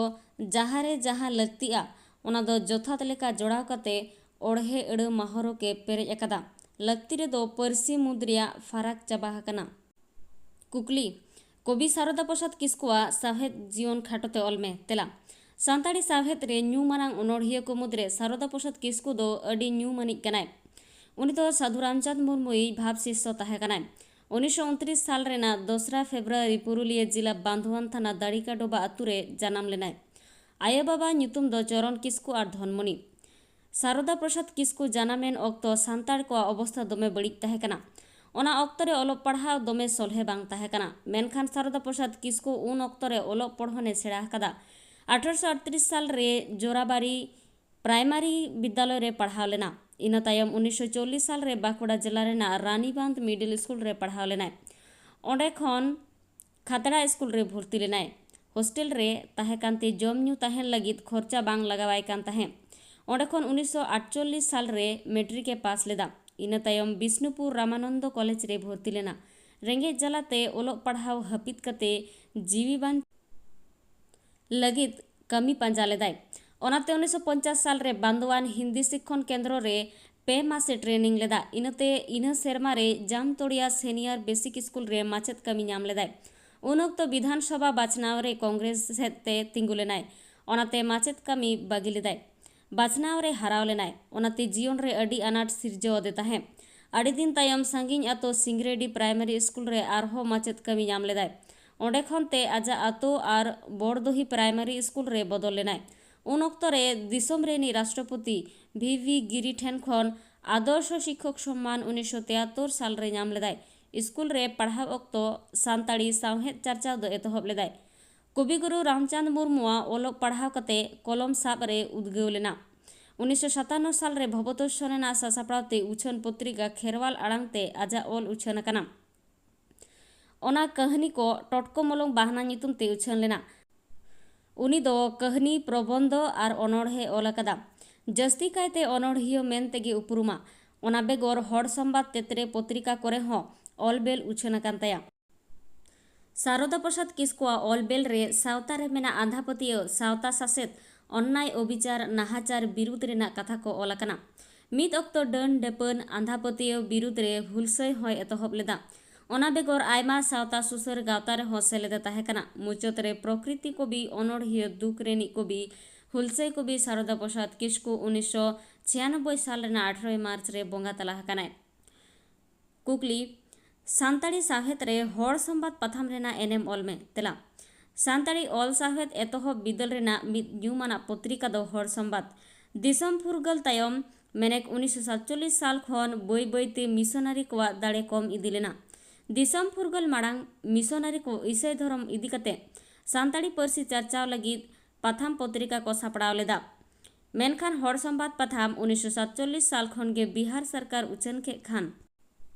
ᱡᱟᱦᱟᱸ ᱨᱮ ᱡᱟᱦᱟᱸ ᱞᱟᱹᱠᱛᱤᱜᱼᱟ, ᱚᱱᱟ ᱫᱚ ᱡᱚᱛᱷᱟᱛ ᱞᱮᱠᱟ ᱡᱚᱲᱟᱣ ᱠᱟᱛᱮ ᱚᱲᱦᱮ ᱟᱹᱲᱟᱹ ᱢᱟᱦᱚᱨᱚᱠ ᱮ ᱯᱮᱨᱮᱡ ᱟᱠᱟᱫᱟ᱾ ᱞᱟᱹᱠᱛᱤ ᱨᱮᱫᱚ ᱯᱟᱹᱨᱥᱤ ᱢᱩᱫᱽ ᱨᱮᱭᱟᱜ ᱯᱷᱟᱨᱟᱠ ᱪᱟᱵᱟ ᱟᱠᱟᱱᱟ᱾ ᱠᱩᱠᱞᱤ, ᱠᱚᱵᱤ ᱥᱟᱨᱚᱫᱟ ᱯᱨᱚᱥᱟᱫᱽ ᱠᱤᱥᱠᱩᱣᱟᱜ ᱥᱟᱶᱦᱮᱫ ᱡᱤᱭᱚᱱ ᱠᱷᱟᱴᱚ ᱛᱮ ᱚᱞ ᱢᱮ᱾ ᱛᱮᱞᱟ, ᱥᱟᱱᱛᱟᱲᱤ ᱥᱟᱶᱦᱮᱫ ᱨᱮ ᱧᱩᱢ ᱟᱱᱟᱝ ᱚᱱᱚᱬᱦᱤᱭᱟᱹ ᱠᱚ ᱢᱩᱫᱽᱨᱮ ᱥᱟᱨᱚᱫᱟ ᱯᱨᱚᱥᱟᱫᱽ ᱠᱤᱥᱠᱩ ᱫᱚ ᱟᱹᱰᱤ ᱧᱩᱢ ᱟᱹᱱᱤᱡ ᱠᱟᱱᱟᱭ᱾ ᱩᱱᱤ ᱫᱚ ᱥᱟᱹᱫᱷᱩ ᱨᱟᱢᱪᱟᱸᱫᱽ ᱢᱩᱨᱢᱩᱭᱤᱡ ᱵᱷᱟᱵᱽ ᱥᱤᱥᱥᱚ ᱛᱟᱦᱮᱸ ᱠᱟᱱᱟᱭ᱾ ᱩᱱᱤᱥᱥᱚ ᱩᱱᱛᱨᱤᱥ ᱥᱟᱞ ᱨᱮᱱᱟᱜ ᱫᱚᱥᱨᱟ ᱯᱷᱮᱵᱽᱨᱩᱣᱟᱨᱤ ᱯᱩᱨᱩᱞᱤᱭᱟᱹ ᱡᱤᱞᱟ ᱵᱟᱱᱫᱷᱣᱟᱱ ᱛᱷᱟᱱᱟ ᱫᱟᱲᱤᱠᱟ ᱰᱚᱵᱟ ᱟᱹᱛᱩ ᱨᱮ ᱡᱟᱱᱟᱢ ᱞᱮᱱᱟᱭ᱾ ᱟᱭᱳ ᱵᱟᱵᱟ ᱧᱩᱛᱩᱢ ᱫᱚ ᱪᱚᱨᱚᱱ ᱠᱤᱥᱠᱩ ᱟᱨ ᱫᱷᱚᱱᱢᱚᱱᱤ᱾ ᱥᱟᱨᱚᱫᱟ ᱯᱨᱚᱥᱟᱫᱽ ᱠᱤᱥᱠᱩ ᱡᱟᱱᱟᱢᱮᱱ ᱚᱠᱛᱚ ᱥᱟᱱᱛᱟᱲ ᱠᱚᱣᱟᱜ ᱚᱵᱚᱥᱛᱷᱟ ᱫᱚᱢᱮ ᱵᱟᱹᱲᱤᱡ ᱛᱟᱦᱮᱸ ᱠᱟᱱᱟ᱾ ᱚᱱᱟ ᱚᱠᱛᱚ ᱨᱮ ᱚᱞᱚᱜ ᱯᱟᱲᱦᱟᱣ ᱫᱚᱢᱮ ᱥᱚᱞᱦᱮ ᱵᱟᱝ ᱛᱟᱦᱮᱸ ᱠᱟᱱᱟ᱾ ᱢᱮᱱᱠᱷᱟᱱ ᱥᱟᱨᱚᱫᱟ ᱯᱨᱚᱥᱟᱫᱽ ᱠᱤᱥᱠᱩ ᱩᱱ ᱚᱠᱛᱚ ᱨᱮ ᱚᱞᱚᱜ ᱯᱚᱲᱦᱚᱱᱮ ᱥᱮᱬᱟ ᱟᱠᱟᱫᱟ᱾ ᱟᱴᱷᱨᱚᱥᱚ ᱟᱴᱛᱨᱤᱥ ᱥᱟᱞ ᱨᱮ ᱡᱳᱨᱟᱵᱟᱨᱤ ᱯᱨᱟᱭᱢᱟᱨᱤ ᱵᱤᱫᱽᱫᱟᱞᱚᱭ ᱨᱮ ᱯᱟᱲᱦᱟᱣ ᱞᱮᱱᱟ᱾ ᱤᱱᱟᱹ ᱛᱟᱭᱚᱢ ᱩᱱᱤᱥᱥᱚ ᱪᱚᱞᱞᱤᱥ ᱥᱟᱞ ᱨᱮ ᱵᱟᱸᱠᱩᱲᱟ ᱡᱮᱞᱟ ᱨᱮᱱᱟᱜ ᱨᱟᱱᱤᱵᱟᱸᱫᱷ ᱢᱤᱰᱤᱞ ᱥᱠᱩᱞ ᱨᱮ ᱯᱟᱲᱦᱟᱣ ᱞᱮᱱᱟᱭ᱾ ᱚᱸᱰᱮ ᱠᱷᱚᱱ ᱠᱷᱟᱛᱲᱟ ᱥᱠᱩᱞ ᱨᱮ ᱵᱷᱚᱨᱛᱤ ᱞᱮᱱᱟᱭ᱾ ᱦᱳᱥᱴᱮᱞ ᱨᱮ ᱛᱟᱦᱮᱸ ᱠᱟᱱᱛᱮ ᱡᱚᱢ ᱧᱩ ᱛᱟᱦᱮᱱ ᱞᱟᱹᱜᱤᱫ ᱠᱷᱚᱨᱪᱟ ᱵᱟᱝ ᱞᱟᱜᱟᱣᱟᱭ ᱠᱟᱱ ᱛᱟᱦᱮᱸᱫ᱾ ᱚᱸᱰᱮ ᱠᱷᱚᱱ ᱩᱱᱤᱥᱥᱚ ᱟᱴᱪᱚᱞᱞᱤᱥ ᱥᱟᱞ ᱨᱮ ᱢᱮᱴᱨᱤᱠ ᱮ ᱯᱟᱥ ᱞᱮᱫᱟ᱾ ᱤᱱᱟᱹ ᱛᱟᱭᱚᱢ ᱵᱤᱥᱱᱩᱯᱩᱨ ᱨᱟᱢᱟᱱᱚᱱᱫᱚ ᱠᱚᱞᱮᱡᱽ ᱨᱮ ᱵᱷᱚᱨᱛᱤ ᱞᱮᱱᱟ᱾ ᱨᱮᱸᱜᱮᱡ ᱡᱟᱞᱟᱛᱮ ᱚᱞᱚᱜ ᱯᱟᱲᱦᱟᱣ ᱦᱟᱹᱯᱤᱫ ᱠᱟᱛᱮ ᱡᱤᱣᱤ ᱵᱟᱧ ᱞᱟᱹᱜᱤᱫ ᱠᱟᱹᱢᱤ ᱯᱟᱸᱡᱟ ᱞᱮᱫᱟᱭ᱾ ᱚᱱᱟᱛᱮ ᱩᱱᱤᱥᱥᱚ ᱯᱚᱧᱪᱟᱥ ᱥᱟᱞ ᱨᱮ ᱵᱟᱱᱫᱳᱣᱟᱱ ᱦᱤᱱᱫᱤ ᱥᱤᱠᱠᱷᱚᱱ ᱠᱮᱱᱫᱨᱚ ᱨᱮ ᱯᱮ ᱢᱟᱥᱮ ᱴᱨᱮᱱᱤᱝ ᱞᱮᱫᱟ᱾ ᱤᱱᱟᱹᱛᱮ ᱤᱱᱟᱹ ᱥᱮᱨᱢᱟ ᱨᱮ ᱡᱟᱢᱛᱚᱲᱤᱭᱟ ᱥᱮᱱᱤᱭᱟᱨ ᱵᱮᱥᱤᱠ ᱥᱠᱩᱞ ᱨᱮ ᱢᱟᱪᱮᱫ ᱠᱟᱹᱢᱤ ᱧᱟᱢ ᱞᱮᱫᱟᱭ᱾ ᱩᱱ ᱚᱠᱛᱚ ᱵᱤᱫᱷᱟᱱ ᱥᱚᱵᱷᱟ ᱵᱟᱪᱷᱱᱟᱣ ᱨᱮ ᱠᱚᱝᱜᱨᱮᱥ ᱥᱮᱫ ᱛᱮ ᱛᱤᱸᱜᱩ ᱞᱮᱱᱟᱭ᱾ ᱚᱱᱟᱛᱮ ᱢᱟᱪᱮᱫ ᱠᱟᱹᱢᱤ ᱵᱟᱹᱜᱤ ᱞᱮᱫᱟᱭ᱾ ᱵᱟᱪᱷᱱᱟᱣ ᱨᱮ ᱦᱟᱨᱟᱣ ᱞᱮᱱᱟᱭ, ᱚᱱᱟᱛᱮ ᱡᱤᱭᱚᱱ ᱨᱮ ᱟᱹᱰᱤ ᱟᱱᱟᱴ ᱥᱤᱨᱡᱟᱹᱣ ᱟᱫᱮ ᱛᱟᱦᱮᱸᱫ᱾ ᱟᱹᱰᱤ ᱫᱤᱱ ᱛᱟᱭᱚᱢ ᱥᱟᱺᱜᱤᱧ ᱟᱛᱳ ᱥᱤᱝᱨᱮᱰᱤ ᱯᱨᱟᱭᱢᱟᱨᱤ ᱥᱠᱩᱞ ᱨᱮ ᱟᱨᱦᱚᱸ ᱢᱟᱪᱮᱫ ᱠᱟᱹᱢᱤ ᱧᱟᱢ ᱞᱮᱫᱟᱭ᱾ ᱚᱸᱰᱮ ᱠᱷᱚᱱ ᱛᱮ ᱟᱡᱟᱜ ᱟᱛᱳ ᱟᱨ ᱵᱚᱲᱫᱚᱦᱤ ᱯᱨᱟᱭᱢᱟᱨᱤ ᱥᱠᱩᱞ ᱨᱮ ᱵᱚᱫᱚᱞ ᱞᱮᱱᱟᱭ᱾ ᱩᱱ ᱚᱠᱛᱚ ᱨᱮ ᱫᱤᱥᱚᱢ ᱨᱮᱱᱤᱡ ᱨᱟᱥᱴᱨᱚᱯᱚᱛᱤ ᱵᱷᱤ ᱵᱷᱤ ᱜᱤᱨᱤ ᱴᱷᱮᱱ ᱠᱷᱚᱱ ᱟᱫᱚᱨᱥᱚ ᱥᱤᱠᱠᱷᱚᱠ ᱥᱚᱢᱢᱟᱱ ᱩᱱᱤᱥᱥᱚ ᱛᱮᱭᱟᱛᱛᱳᱨ ᱥᱟᱞ ᱨᱮ ᱧᱟᱢ ᱞᱮᱫᱟᱭ᱾ ᱥᱠᱩᱞ ᱨᱮ ᱯᱟᱲᱦᱟᱣ ᱚᱠᱛᱚ ᱥᱟᱱᱛᱟᱲᱤ ᱥᱟᱶᱦᱮᱫ ᱪᱟᱨᱪᱟᱣ ᱫᱚ ᱮᱛᱚᱦᱚᱵ ᱞᱮᱫᱟᱭ᱾ ᱠᱚᱵᱤᱜᱩᱨᱩ ᱨᱟᱢᱪᱟᱸᱫᱽ ᱢᱩᱨᱢᱩᱣᱟᱜ ᱚᱞᱚᱜ ᱯᱟᱲᱦᱟᱣ ᱠᱟᱛᱮ ᱠᱚᱞᱚᱢ ᱥᱟᱵ ᱨᱮ ᱩᱫᱽᱜᱟᱹᱣ ᱞᱮᱱᱟ᱾ ᱩᱱᱤᱥᱥᱚ ᱥᱟᱛᱟᱱᱱᱚ ᱥᱟᱞ ᱨᱮ ᱵᱷᱚᱵᱚᱛᱳᱥ ᱥᱚᱨᱮᱱᱟᱜ ᱥᱟᱥᱟᱯᱲᱟᱣ ᱛᱮ ᱩᱪᱷᱟᱹᱱ ᱯᱚᱛᱨᱤᱠᱟ ᱠᱷᱮᱨᱣᱟᱞ ᱟᱲᱟᱝ ᱛᱮ ᱟᱡᱟᱜ ᱚᱞ ᱩᱪᱷᱟᱹᱱ ᱟᱠᱟᱱᱟ᱾ ᱚᱱᱟ ᱠᱟᱹᱦᱱᱤ ᱠᱚ ᱴᱚᱴᱠᱚ ᱢᱚᱞᱚᱝ ᱵᱟᱦᱱᱟ ᱧᱩᱛᱩᱢ ᱛᱮ ᱩᱪᱷᱟᱹᱱ ᱞᱮᱱᱟ᱾ ᱩᱱᱤ ᱫᱚ ᱠᱟᱹᱦᱱᱤ, ᱯᱨᱚᱵᱚᱱᱫᱷᱚ ᱟᱨ ᱚᱱᱚᱬᱦᱮ ᱚᱞ ᱟᱠᱟᱫᱟ᱾ ᱡᱟᱹᱥᱛᱤ ᱠᱟᱭᱛᱮ ᱚᱱᱚᱬᱦᱤᱭᱟᱹ ᱢᱮᱱ ᱛᱮᱜᱮ ᱩᱯᱨᱩᱢᱟ᱾ ᱚᱱᱟ ᱵᱮᱜᱚᱨ ᱦᱚᱲ ᱥᱚᱢᱵᱟᱫ, ᱛᱮᱛᱨᱮ ᱯᱚᱛᱨᱤᱠᱟ ᱠᱚᱨᱮ ᱦᱚᱸ ᱚᱞ ᱵᱮᱞ ᱩᱪᱷᱟᱹᱱ ᱟᱠᱟᱱ ᱛᱟᱭᱟ᱾ ᱥᱟᱨᱚᱫᱟ ᱯᱨᱚᱥᱟᱫᱽ ᱠᱤᱥᱠᱩᱣᱟᱜ ᱚᱞ ᱵᱮᱞ ᱨᱮ ᱥᱟᱶᱛᱟ ᱨᱮ ᱢᱮᱱᱟᱜ ᱟᱸᱫᱷᱟ ᱯᱟᱹᱛᱭᱟᱹᱣ, ᱥᱟᱶᱛᱟ ᱥᱟᱥᱮᱛ, ᱚᱱᱱᱟᱭ ᱚᱵᱤᱪᱟᱨ, ᱱᱟᱦᱟᱪᱟᱨ ᱵᱤᱨᱩᱫᱽ ᱨᱮᱱᱟᱜ ᱠᱟᱛᱷᱟ ᱠᱚ ᱚᱞ ᱟᱠᱟᱱᱟ᱾ ᱢᱤᱫ ᱚᱠᱛᱚ ᱰᱟᱹᱱ ᱰᱟᱹᱯᱟᱹᱱ, ᱟᱸᱫᱷᱟ ᱯᱟᱹᱛᱭᱟᱹᱣ ᱵᱤᱨᱩᱫᱽ ᱨᱮ ᱦᱩᱞᱥᱟᱹᱭ ᱦᱚᱸᱭ ᱮᱛᱚᱦᱚᱵ ᱞᱮᱫᱟ᱾ ᱚᱱᱟ ᱵᱮᱜᱚᱨ ᱟᱭᱢᱟ ᱥᱟᱶᱛᱟ ᱥᱩᱥᱟᱹᱨ ᱜᱟᱶᱛᱟ ᱨᱮᱦᱚᱸ ᱥᱮᱞᱮᱫ ᱮ ᱛᱟᱦᱮᱸ ᱠᱟᱱᱟ᱾ ᱢᱩᱪᱟᱹᱫ ᱨᱮ ᱯᱨᱚᱠᱨᱤᱛᱤ ᱠᱚᱵᱤ, ᱚᱱᱚᱬᱦᱤᱭᱟᱹ, ᱫᱩᱠ ᱨᱮᱱᱤᱡ ᱠᱚᱵᱤ, ᱦᱩᱞᱥᱟᱹᱭ ᱠᱚᱵᱤ ᱥᱟᱨᱚᱫᱟ ᱯᱨᱚᱥᱟᱫᱽ ᱠᱤᱥᱠᱩ ᱩᱱᱤᱥᱥᱚ ᱪᱷᱤᱭᱟᱱᱚᱵᱵᱳᱭ ᱥᱟᱞ ᱨᱮᱱᱟᱜ ᱟᱴᱷᱨᱚᱭ ᱢᱟᱨᱪ ᱨᱮ ᱵᱚᱸᱜᱟ ᱛᱟᱞᱟ ᱟᱠᱟᱱᱟᱭ᱾ ᱠᱩᱠᱞᱤ, ᱥᱟᱱᱛᱟᱲᱤ ᱥᱟᱶᱦᱮᱫ ᱨᱮ ᱦᱚᱲ ᱥᱚᱢᱵᱟᱫ ᱯᱟᱛᱷᱟᱢ ᱨᱮᱱᱟᱜ ᱮᱱᱮᱢ ᱚᱞ ᱢᱮ᱾ ᱛᱮᱞᱟ, ᱥᱟᱱᱛᱟᱲᱤ ᱚᱞ ᱥᱟᱶᱦᱮᱫ ᱮᱛᱚᱦᱚᱵ ᱵᱤᱫᱟᱹᱞ ᱨᱮᱱᱟᱜ ᱢᱤᱫ ᱧᱩᱢᱟᱱᱟᱜ ᱯᱚᱛᱨᱤᱠᱟ ᱫᱚ ᱦᱚᱲ ᱥᱚᱢᱵᱟᱫ᱾ ᱫᱤᱥᱚᱢ ᱯᱷᱩᱨᱜᱟᱹᱞ ᱛᱟᱭᱚᱢ, ᱢᱮᱱᱮᱠ ᱩᱱᱤᱥᱥᱚ ᱥᱟᱛᱪᱚᱞᱞᱤᱥ ᱥᱟᱞ ᱠᱷᱚᱱ ᱵᱟᱹᱭ ᱵᱟᱹᱭ ᱛᱮ ᱢᱤᱥᱚᱱᱟᱨᱤ ᱠᱚᱣᱟᱜ ᱫᱟᱲᱮ ᱠᱚᱢ ᱤᱫᱤ ᱞᱮᱱᱟ᱾ ᱫᱤᱥᱚᱢ ᱯᱷᱩᱨᱜᱟᱹᱞ ᱢᱟᱲᱟᱝ ᱢᱤᱥᱚᱱᱟᱨᱤ ᱠᱚ ᱤᱥᱟᱹᱭ ᱫᱷᱚᱨᱚᱢ ᱤᱫᱤ ᱠᱟᱛᱮ ᱥᱟᱱᱛᱟᱲᱤ ᱯᱟᱹᱨᱥᱤ ᱪᱟᱨᱪᱟᱣ ᱞᱟᱹᱜᱤᱫ ᱯᱟᱛᱷᱟᱢ ᱯᱚᱛᱨᱤᱠᱟ ᱠᱚ ᱥᱟᱯᱲᱟᱣ ᱞᱮᱫᱟ᱾ ᱢᱮᱱᱠᱷᱟᱱ ᱦᱚᱲ ᱥᱚᱢᱵᱟᱫ ᱯᱟᱛᱷᱟᱢ ᱩᱱᱤᱥᱥᱚ ᱥᱟᱛᱪᱚᱞᱞᱤᱥ ᱥᱟᱞ ᱠᱷᱚᱱ ᱜᱮ ᱵᱤᱦᱟᱨ ᱥᱚᱨᱠᱟᱨ ᱩᱪᱷᱟᱹᱱ ᱠᱮᱫ ᱠᱷᱟᱱ,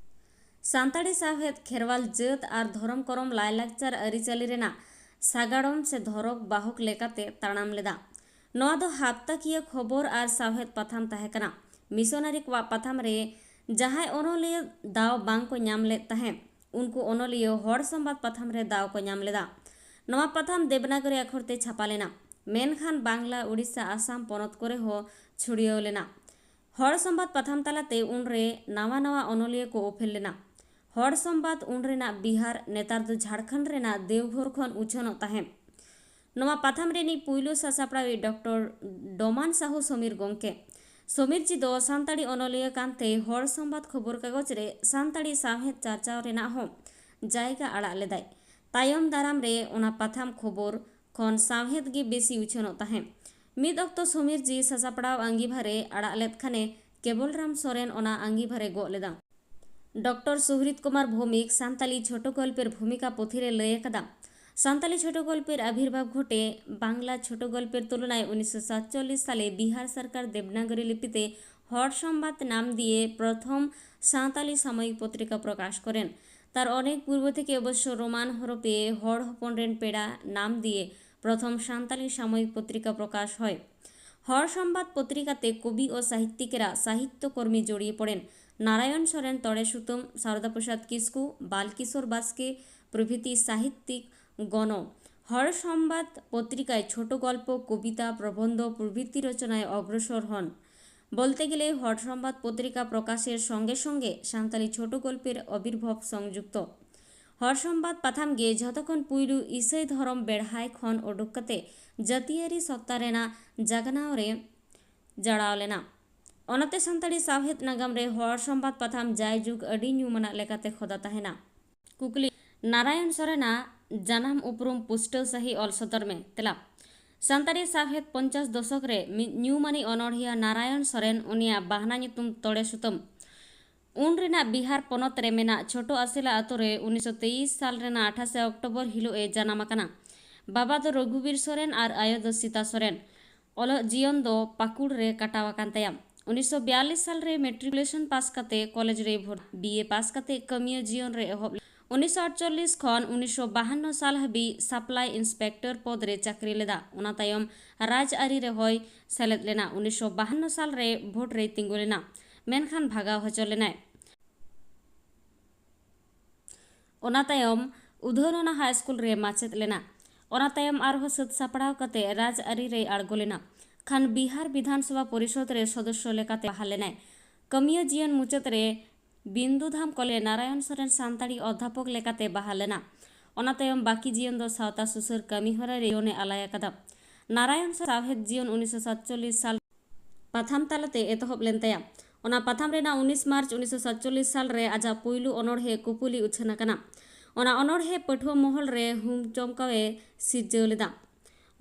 ᱥᱟᱱᱛᱟᱲᱤ ᱥᱟᱶᱦᱮᱫ, ᱠᱷᱮᱨᱣᱟᱞ ᱡᱟᱹᱛ ᱟᱨ ᱫᱷᱚᱨᱚᱢ ᱠᱚᱨᱚᱢ, ᱞᱟᱭᱼᱞᱟᱠᱪᱟᱨ, ᱟᱹᱨᱤᱪᱟᱹᱞᱤ ᱨᱮᱱᱟᱜ ᱥᱟᱜᱟᱲᱚᱢ ᱥᱮ ᱫᱷᱚᱨᱚᱠ ᱵᱟᱦᱚᱠ ᱞᱮᱠᱟᱛᱮ ᱛᱟᱲᱟᱢ ᱞᱮᱫᱟ᱾ ᱱᱚᱣᱟ ᱫᱚ ᱦᱟᱯᱛᱟᱠᱤᱭᱟᱹ ᱠᱷᱚᱵᱚᱨ ᱟᱨ ᱥᱟᱶᱦᱮᱫ ᱯᱟᱛᱷᱟᱢ ᱛᱟᱦᱮᱸ ᱠᱟᱱᱟ᱾ ᱢᱤᱥᱚᱱᱟᱨᱤ ᱠᱚᱣᱟᱜ ᱯᱟᱛᱷᱟᱢ ᱨᱮ ᱡᱟᱦᱟᱸᱭ ᱚᱱᱚᱞᱤᱭᱟᱹ ᱫᱟᱣ ᱵᱟᱝ ᱠᱚ ᱧᱟᱢ ᱞᱮᱫ ᱛᱟᱦᱮᱸᱫ, ᱩᱱᱠᱩ ᱚᱱᱚᱞᱤᱭᱟᱹ ᱦᱚᱲ ᱥᱚᱢᱵᱟᱫ ᱯᱟᱛᱷᱟᱢ ᱨᱮ ᱫᱟᱣ ᱠᱚ ᱧᱟᱢ ᱞᱮᱫᱟ᱾ ᱱᱚᱣᱟ ᱯᱟᱛᱷᱟᱢ ᱫᱮᱵᱽᱱᱟᱜᱚᱨᱤ ᱟᱠᱷᱚᱨ ᱛᱮ ᱪᱷᱟᱯᱟ ᱞᱮᱱᱟ, ᱢᱮᱱᱠᱷᱟᱱ ᱵᱟᱝᱞᱟ, ᱩᱲᱤᱥᱥᱟ, ᱟᱥᱟᱢ ᱯᱚᱱᱚᱛ ᱠᱚᱨᱮ ᱦᱚᱸ ᱪᱷᱩᱲᱭᱟᱹᱣ ᱞᱮᱱᱟ᱾ ᱦᱚᱲ ᱥᱚᱢᱵᱟᱫ ᱯᱟᱛᱷᱟᱢ ᱛᱟᱞᱟᱛᱮ ᱩᱱᱨᱮ ᱱᱟᱣᱟ ᱱᱟᱣᱟ ᱚᱱᱚᱞᱤᱭᱟᱹ ᱠᱚ ᱩᱯᱮᱞ ᱞᱮᱱᱟ᱾ ᱦᱚᱲ ᱥᱚᱢᱵᱟᱫ ᱩᱱ ᱨᱮᱱᱟᱜ ᱵᱤᱦᱟᱨ, ᱱᱮᱛᱟᱨ ᱫᱚ ᱡᱷᱟᱲᱠᱷᱚᱸᱰ ᱨᱮᱱᱟᱜ ᱫᱮᱣᱜᱷᱚᱨ ᱠᱷᱚᱱ ᱩᱪᱷᱟᱹᱱᱚᱜ ᱛᱟᱦᱮᱸᱫ᱾ ᱱᱚᱣᱟ ᱯᱟᱛᱷᱟᱢ ᱨᱤᱱᱤᱡ ᱯᱩᱭᱞᱩ ᱥᱟᱥᱟᱯᱲᱟᱣᱤᱡ ᱰᱚᱠᱴᱚᱨ ᱰᱚᱢᱟᱱ ᱥᱟᱦᱩ ᱥᱚᱢᱤᱨ ᱜᱚᱢᱠᱮ᱾ ᱥᱚᱢᱤᱨ ᱡᱤ ᱫᱚ ᱥᱟᱱᱛᱟᱲᱤ ᱚᱱᱚᱞᱤᱭᱟᱹ ᱠᱟᱱᱛᱮ ᱦᱚᱲ ᱥᱚᱢᱵᱟᱫ ᱠᱷᱚᱵᱚᱨ ᱠᱟᱜᱚᱡᱽ ᱨᱮ ᱥᱟᱱᱛᱟᱲᱤ ᱥᱟᱶᱦᱮᱫ ᱪᱟᱨᱪᱟᱣ ᱨᱮᱱᱟᱜ ᱦᱚᱸ ᱡᱟᱭᱜᱟ ᱟᱲᱟᱜ ᱞᱮᱫᱟᱭ᱾ ᱛᱟᱭᱚᱢ ᱫᱟᱨᱟᱢ ᱨᱮ ᱚᱱᱟ ᱯᱟᱛᱷᱟᱢ ᱠᱷᱚᱵᱚᱨ ᱠᱷᱚᱱ ᱥᱟᱶᱦᱮᱫ ᱜᱮ ᱵᱮᱥᱤ ᱩᱪᱷᱟᱹᱱᱚᱜ ᱛᱟᱦᱮᱸᱫ᱾ ᱢᱤᱫ ᱚᱠᱛᱚ ᱥᱚᱢᱤᱨ ᱡᱤ ᱥᱟᱥᱟᱯᱲᱟᱣ ᱟᱺᱜᱤᱵᱷᱟᱨᱮ ᱟᱲᱟᱜ ᱞᱮᱫ ᱠᱷᱟᱱᱮ ᱠᱮᱵᱚᱞᱨᱟᱢ ᱥᱚᱨᱮᱱ ᱚᱱᱟ ᱟᱺᱜᱤᱵᱷᱟᱨᱮ ᱜᱚᱜ ᱞᱮᱫᱟ᱾ ᱰᱚᱠᱴᱚᱨ ᱥᱩᱦᱨᱤᱛ ᱠᱩᱢᱟᱨ ᱵᱷᱳᱣᱢᱤᱠ ᱥᱟᱱᱛᱟᱞᱤ ᱪᱷᱳᱴᱳ ᱜᱚᱞᱯᱮᱨ ᱵᱷᱩᱢᱤᱠᱟ ᱯᱩᱛᱷᱤ ᱨᱮ ᱞᱟᱹᱭ ᱟᱠᱟᱫᱟ, ᱥᱟᱱᱛᱟᱞᱤ ᱪᱷᱳᱴᱳ ᱜᱚᱞᱯᱮᱨ ᱟᱵᱤᱨᱵᱷᱟᱵ ᱜᱷᱚᱴᱮ ᱵᱟᱝᱞᱟ ᱪᱷᱳᱴᱳ ᱜᱚᱞᱯᱮᱨ ᱛᱩᱞᱚᱱᱟᱭ ᱩᱱᱤᱥᱥᱚ ᱥᱟᱛᱪᱚᱞᱞᱤᱥ ᱥᱟᱞᱮ ᱵᱤᱦᱟᱨ ᱥᱚᱨᱠᱟᱨ ᱫᱮᱵᱽᱱᱟᱜᱚᱨᱤ ᱞᱤᱯᱤᱛᱮ ᱦᱚᱲ ᱥᱚᱢᱵᱟᱫ ᱱᱟᱢ ᱫᱤᱭᱮ ᱯᱨᱚᱛᱷᱚᱢ ᱥᱟᱱᱛᱟᱞᱤ ᱥᱟᱢᱚᱭᱤᱠ ᱯᱚᱛᱨᱤᱠᱟ ᱯᱨᱚᱠᱟᱥ ᱠᱚᱨᱮᱱ᱾ ᱛᱟᱨ ᱚᱱᱮᱠ ᱯᱩᱨᱵᱚ ᱛᱷᱮᱠᱮ ᱚᱵᱚᱥᱥᱚ ᱨᱳᱢᱟᱱ ᱦᱚᱨᱚᱯᱮ ᱦᱚᱲ ᱦᱚᱯᱚᱱ ᱨᱮᱱ ᱯᱮᱲᱟ ᱱᱟᱢ ᱫᱤᱭᱮ ᱯᱨᱚᱛᱷᱚᱢ ᱥᱟᱱᱛᱟᱞᱤ ᱥᱟᱢᱚᱭᱤᱠ ᱯᱚᱛᱨᱤᱠᱟ ᱯᱨᱚᱠᱟᱥ ᱦᱚᱭ᱾ ᱦᱚᱲ ᱥᱚᱢᱵᱟᱫ ᱯᱚᱛᱨᱤᱠᱟᱛᱮ ᱠᱚᱵᱤ ᱚ ᱥᱟᱦᱤᱛᱭᱤᱠᱮᱨᱟ ᱥᱟᱦᱤᱛᱭᱚ ᱠᱚᱨᱢᱤ ᱡᱚᱲᱤᱭᱮ ᱯᱚᱲᱮᱱ ᱱᱟᱨᱟᱭᱚᱱ ᱥᱚᱨᱮᱱ ᱛᱚᱲᱮ ᱥᱩᱛᱟᱹᱢ, ᱥᱟᱨᱚᱫᱟ ᱯᱨᱚᱥᱟᱫᱽ ᱠᱤᱥᱠᱩ, ᱵᱟᱞᱠᱤᱥᱳᱨ ᱵᱟᱥᱠᱮ ᱯᱨᱚᱵᱷᱨᱤᱛᱤ ᱥᱟᱦᱤᱛᱭᱤᱠ ᱜᱚᱱᱚ ᱦᱚᱲ ᱥᱚᱢᱵᱟᱫ ᱯᱚᱛᱨᱤᱠᱟᱭ ᱪᱷᱳᱴᱳ ᱜᱚᱞᱯᱚ, ᱠᱚᱵᱤᱛᱟ, ᱯᱨᱚᱵᱚᱱᱫᱷᱚ ᱯᱨᱚᱵᱷᱨᱤᱛᱤ ᱨᱚᱪᱚᱱᱟᱭ ᱚᱜᱨᱚᱥᱚᱨ ᱦᱚᱱ᱾ ᱵᱚᱞᱛᱮ ᱜᱮᱞᱮ ᱦᱚᱲ ᱥᱚᱢᱵᱟᱫ ᱯᱚᱛᱨᱤᱠᱟ ᱯᱨᱚᱠᱟᱥᱮᱨ ᱥᱚᱸᱜᱮ ᱥᱚᱸᱜᱮ ᱥᱟᱱᱛᱟᱞᱤ ᱪᱷᱳᱴᱳ ᱜᱚᱞᱯᱮᱨ ᱟᱵᱤᱨᱵᱷᱟᱵ ᱥᱚᱝᱡᱩᱠᱛᱚ᱾ ᱦᱚᱲ ᱥᱚᱢᱵᱟᱫ ᱯᱟᱛᱷᱟᱢ ᱜᱮ ᱡᱷᱚᱛᱚ ᱠᱷᱚᱱ ᱯᱩᱭᱞᱩ ᱤᱥᱟᱹᱭ ᱫᱷᱚᱨᱚᱢ ᱵᱮᱲᱦᱟᱭ ᱠᱷᱚᱱ ᱩᱰᱩᱠ ᱠᱟᱛᱮ ᱡᱟᱹᱛᱤᱭᱟᱹᱨᱤ ᱥᱚᱛᱛᱟ ᱨᱮᱱᱟᱜ ᱡᱟᱜᱱᱟᱣ ᱨᱮ ᱡᱟᱲᱟᱣ ᱞᱮᱱᱟ᱾ ᱚᱱᱟᱛᱮ ᱥᱟᱱᱛᱟᱲᱤ ᱥᱟᱶᱦᱮᱫ ᱱᱟᱜᱟᱢ ᱨᱮ ᱦᱚᱲ ᱥᱚᱢᱵᱟᱫ ᱯᱟᱛᱷᱟᱢ ᱡᱟᱭᱡᱩᱜᱽ ᱟᱹᱰᱤ ᱧᱩᱢᱟᱱᱟᱜ ᱞᱮᱠᱟᱛᱮ ᱠᱷᱚᱫᱟ ᱛᱟᱦᱮᱱᱟ᱾ ᱠᱩᱠᱞᱤ, ᱱᱟᱨᱟᱭᱚᱱ ᱥᱚᱨᱮᱱᱟᱜ ᱡᱟᱱᱟᱢ ᱩᱯᱨᱩᱢ ᱯᱩᱥᱴᱟᱹᱣ ᱥᱟᱹᱦᱤᱡ ᱚᱞ ᱥᱚᱫᱚᱨ ᱢᱮ᱾ ᱛᱮᱞᱟ, ᱥᱟᱱᱛᱟᱲᱤ ᱥᱟᱶᱦᱮᱫ ᱯᱚᱧᱪᱟᱥ ᱫᱚᱥᱚᱠ ᱨᱮ ᱢᱤᱫ ᱧᱩᱢᱟᱱᱤᱡ ᱚᱱᱚᱬᱦᱤᱭᱟᱹ ᱱᱟᱨᱟᱭᱚᱱ ᱥᱚᱨᱮᱱ, ᱩᱱᱤᱭᱟᱜ ᱵᱟᱦᱱᱟ ᱧᱩᱛᱩᱢ ᱛᱚᱲᱮ ᱥᱩᱛᱟᱹᱢ, ᱩᱱ ᱨᱮᱱᱟᱜ ᱵᱤᱦᱟᱨ ᱯᱚᱱᱚᱛ ᱨᱮ ᱢᱮᱱᱟᱜ ᱪᱷᱳᱴᱳ ᱟᱥᱮᱞᱟ ᱟᱛᱳ ᱨᱮ ᱩᱱᱤᱥᱥᱚ ᱛᱮᱭᱤᱥ ᱥᱟᱞ ᱨᱮᱱᱟᱜ ᱟᱴᱷᱟᱥᱮ ᱚᱠᱴᱳᱵᱚᱨ ᱦᱤᱞᱳᱜ ᱮ ᱡᱟᱱᱟᱢ ᱟᱠᱟᱱᱟ᱾ ᱵᱟᱵᱟ ᱫᱚ ᱨᱚᱜᱷᱩᱵᱤᱨ ᱥᱚᱨᱮᱱ ᱟᱨ ᱟᱭᱳ ᱫᱚ ᱥᱤᱛᱟ ᱥᱚᱨᱮᱱ᱾ ᱚᱞᱚᱜ ᱡᱤᱭᱚᱱ ᱫᱚ ᱯᱟᱹᱠᱩᱲ ᱨᱮ ᱠᱟᱴᱟᱣ ᱟᱠᱟᱱ ᱛᱟᱭᱟ᱾ ᱩᱱᱤᱥᱥᱚ ᱵᱤᱭᱟᱞᱞᱤᱥ ᱥᱟᱞ ᱨᱮ ᱢᱮᱴᱨᱤᱠᱩᱞᱮᱥᱚᱱ ᱯᱟᱥ ᱠᱟᱛᱮ ᱠᱚᱞᱮᱡᱽ ᱨᱮᱭ ᱵᱷᱚᱨᱛᱤ, ᱵᱤ ᱮ ᱯᱟᱥ ᱠᱟᱛᱮ ᱠᱟᱹᱢᱤᱭᱟᱹ ᱡᱤᱭᱚᱱ ᱨᱮ ᱮᱦᱚᱵ ᱞᱮᱫᱟ᱾ ᱩᱱᱤᱥᱥᱚ ᱟᱴᱪᱚᱞᱞᱤᱥ ᱠᱷᱚᱱ ᱩᱱᱤᱥᱥᱚ ᱵᱟᱦᱟᱱᱱᱚ ᱥᱟᱞ ᱦᱟᱹᱵᱤᱡ ᱥᱟᱯᱞᱟᱭ ᱤᱱᱥᱯᱮᱠᱴᱚᱨ ᱯᱚᱫᱽ ᱨᱮ ᱪᱟᱹᱠᱨᱤ ᱞᱮᱫᱟ᱾ ᱚᱱᱟ ᱛᱟᱭᱚᱢ ᱨᱟᱡᱽᱟᱹᱨᱤ ᱨᱮᱦᱚᱸᱭ ᱥᱮᱞᱮᱫ ᱞᱮᱱᱟ᱾ ᱩᱱᱤᱥᱥᱚ ᱵᱟᱦᱟᱱᱱᱚ ᱥᱟᱞ ᱨᱮ ᱵᱷᱳᱴ ᱨᱮᱭ ᱛᱤᱸᱜᱩ ᱞᱮᱱᱟ, ᱢᱮᱱᱠᱷᱟᱱ ᱵᱷᱟᱜᱟᱣ ᱦᱚᱪᱚ ᱞᱮᱱᱟᱭ᱾ ᱚᱱᱟ ᱛᱟᱭᱚᱢ ᱩᱫᱷᱟᱹᱱᱚᱱᱟ ᱦᱟᱭ ᱥᱠᱩᱞ ᱨᱮ ᱢᱟᱪᱮᱫ ᱞᱮᱱᱟ᱾ ᱚᱱᱟ ᱛᱟᱭᱚᱢ ᱟᱨᱦᱚᱸ ᱥᱟᱹᱛ ᱥᱟᱯᱲᱟᱣ ᱠᱟᱛᱮ ᱨᱟᱡᱽᱟᱹᱨᱤ ᱨᱮᱭ ᱟᱬᱜᱚ ᱞᱮᱱᱟ᱾ ᱠᱷᱟᱱ ᱵᱤᱦᱟᱨ ᱵᱤᱫᱷᱟᱱ ᱥᱚᱵᱷᱟ ᱯᱚᱨᱤᱥᱚᱫᱽ ᱨᱮ ᱥᱚᱫᱚᱥᱥᱚ ᱞᱮᱠᱟᱛᱮ ᱵᱟᱦᱟᱞ ᱞᱮᱱᱟᱭ᱾ ᱠᱟᱹᱢᱤᱭᱟᱹ ᱡᱤᱭᱚᱱ ᱢᱩᱪᱟᱹᱫ ᱨᱮ ᱵᱤᱱᱫᱩ ᱫᱷᱟᱢ ᱠᱚᱞᱮᱡᱽ ᱨᱮ ᱱᱟᱨᱟᱭᱚᱱ ᱥᱚᱨᱮᱱ ᱥᱟᱱᱛᱟᱲᱤ ᱚᱫᱽᱫᱷᱟᱯᱚᱠ ᱞᱮᱠᱟᱛᱮ ᱵᱟᱦᱟᱞ ᱞᱮᱱᱟ᱾ ᱚᱱᱟ ᱛᱟᱭᱚᱢ ᱵᱟᱹᱠᱤ ᱡᱤᱭᱚᱱ ᱫᱚ ᱥᱟᱶᱛᱟ ᱥᱩᱥᱟᱹᱨ ᱠᱟᱹᱢᱤ ᱦᱚᱨᱟ ᱨᱮ ᱡᱤᱭᱚᱱᱮ ᱟᱞᱟᱭ ᱟᱠᱟᱫᱟ᱾ ᱱᱟᱨᱟᱭᱚᱱ ᱥᱚᱨᱮᱱ ᱥᱟᱶᱦᱮᱫ ᱡᱤᱭᱚᱱ ᱩᱱᱤᱥᱥᱚ ᱥᱟᱛᱪᱚᱞᱞᱤᱥ ᱥᱟᱞ ᱯᱟᱛᱷᱟᱢ ᱛᱟᱞᱟᱛᱮ ᱮᱛᱚᱦᱚᱵ ᱞᱮᱱ ᱛᱟᱭᱟ᱾ ᱚᱱᱟ ᱯᱟᱛᱷᱟᱢ ᱨᱮᱱᱟᱜ ᱩᱱᱤᱥ ᱢᱟᱨᱪ ᱩᱱᱤᱥᱥᱚ ᱥᱟᱛᱪᱚᱞᱞᱤᱥ ᱥᱟᱞ ᱨᱮ ᱟᱡᱟᱜ ᱯᱩᱭᱞᱩ ᱚᱱᱚᱬᱦᱮ ᱠᱩᱯᱩᱞᱤ ᱩᱪᱷᱟᱹᱱ ᱟᱠᱟᱱᱟ᱾ ᱚᱱᱟ ᱚᱱᱚᱬᱦᱮ ᱯᱟᱹᱴᱷᱩᱣᱟᱹ ᱢᱚᱦᱚᱞ ᱨᱮ ᱦᱩᱢ ᱪᱚᱢᱠᱟᱣ ᱮ ᱥᱤᱨᱡᱟᱹᱣ ᱞᱮᱫᱟ᱾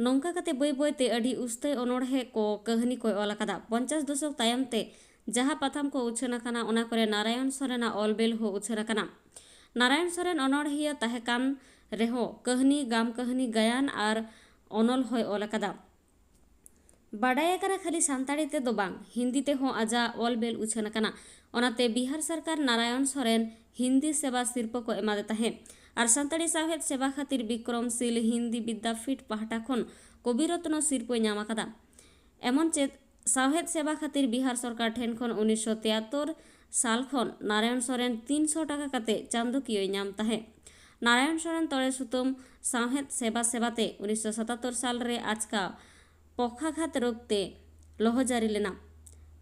ᱱᱚᱝᱠᱟ ᱠᱟᱛᱮ ᱵᱟᱹᱭ ᱵᱟᱹᱭ ᱛᱮ ᱟᱹᱰᱤ ᱩᱥᱛᱟᱹᱭ ᱚᱱᱚᱬᱦᱮ ᱠᱚ ᱠᱟᱹᱦᱱᱤ ᱠᱚᱭ ᱚᱞ ᱟᱠᱟᱫᱟ᱾ ᱯᱚᱧᱪᱟᱥ ᱫᱚᱥᱚᱠ ᱛᱟᱭᱚᱢ ᱛᱮ ᱡᱟᱦᱟᱸ ᱯᱟᱛᱷᱟᱢ ᱠᱚ ᱩᱪᱷᱟᱹᱱ ᱟᱠᱟᱱᱟ, ᱚᱱᱟ ᱠᱚᱨᱮ ᱱᱟᱨᱟᱭᱚᱱ ᱥᱚᱨᱮᱱᱟᱜ ᱚᱞ ᱵᱮᱞ ᱦᱚᱸ ᱩᱪᱷᱟᱹᱱ ᱟᱠᱟᱱᱟ᱾ ᱱᱟᱨᱟᱭᱚᱱ ᱥᱚᱨᱮᱱ ᱚᱱᱚᱬᱦᱤᱭᱟᱹ ᱛᱟᱦᱮᱸ ᱠᱟᱱ ᱨᱮᱦᱚᱸ ᱠᱟᱹᱦᱱᱤ, ᱜᱟᱢ ᱠᱟᱹᱦᱱᱤ, ᱜᱟᱭᱟᱱ ᱟᱨ ᱚᱱᱚᱞ ᱦᱚᱸᱭ ᱚᱞ ᱟᱠᱟᱫᱟ᱾ ᱵᱟᱰᱟᱭ ᱟᱠᱟᱱᱟ ᱠᱷᱟᱹᱞᱤ ᱥᱟᱱᱛᱟᱲᱤ ᱛᱮᱫᱚ ᱵᱟᱝ, ᱦᱤᱱᱫᱤ ᱛᱮᱦᱚᱸ ᱟᱡᱟᱜ ᱚᱞ ᱵᱮᱞ ᱩᱪᱷᱟᱹᱱ ᱟᱠᱟᱱᱟ᱾ ᱚᱱᱟᱛᱮ ᱵᱤᱦᱟᱨ ᱥᱚᱨᱠᱟᱨ ᱱᱟᱨᱟᱭᱚᱱ ᱥᱚᱨᱮᱱ ᱦᱤᱱᱫᱤ ᱥᱮᱵᱟ ᱥᱤᱨᱯᱟᱹ ᱠᱚ ᱮᱢᱟᱫᱮ ᱛᱟᱦᱮᱸᱫ ᱟᱨ ᱥᱟᱱᱛᱟᱲᱤ ᱥᱟᱶᱦᱮᱫ ᱥᱮᱵᱟ ᱠᱷᱟᱹᱛᱤᱨ ᱵᱤᱠᱨᱚᱢᱥᱤᱞ ᱦᱤᱱᱫᱤ ᱵᱤᱫᱽᱫᱟᱯᱤᱴ ᱯᱟᱦᱴᱟ ᱠᱷᱚᱱ ᱠᱚᱵᱤ ᱨᱚᱛᱱᱚ ᱥᱤᱨᱯᱟᱹᱭ ᱧᱟᱢ ᱟᱠᱟᱫᱟ᱾ ᱮᱢᱚᱱ ᱪᱮᱫ ᱥᱟᱶᱦᱮᱫ ᱥᱮᱵᱟ ᱠᱷᱟᱹᱛᱤᱨ ᱵᱤᱦᱟᱨ ᱥᱚᱨᱠᱟᱨ ᱴᱷᱮᱱ ᱠᱷᱚᱱ ᱩᱱᱤᱥᱥᱚ ᱛᱤᱭᱟᱛᱛᱳᱨ ᱥᱟᱞ ᱠᱷᱚᱱ ᱱᱟᱨᱟᱭᱚᱱ ᱥᱚᱨᱮᱱ ᱛᱤᱱᱥᱚ ᱴᱟᱠᱟ ᱠᱟᱛᱮ ᱪᱟᱸᱫᱚᱠᱤᱭᱟᱹᱭ ᱧᱟᱢ ᱛᱟᱦᱮᱸᱫ᱾ ᱱᱟᱨᱟᱭᱚᱱ ᱥᱚᱨᱮᱱ ᱛᱚᱲᱮ ᱥᱩᱛᱟᱹᱢ ᱥᱟᱶᱦᱮᱫ ᱥᱮᱵᱟ ᱥᱮᱵᱟᱛᱮ ᱩᱱᱤᱥᱥᱚ ᱥᱟᱛᱟᱛᱛᱳᱨ ᱥᱟᱞ ᱨᱮ ᱟᱪᱠᱟ ᱯᱚᱠᱠᱷᱟᱜᱷᱟᱛ ᱨᱳᱜᱽ ᱛᱮ ᱞᱚᱦᱚᱡᱟᱹᱨᱤ ᱞᱮᱱᱟ᱾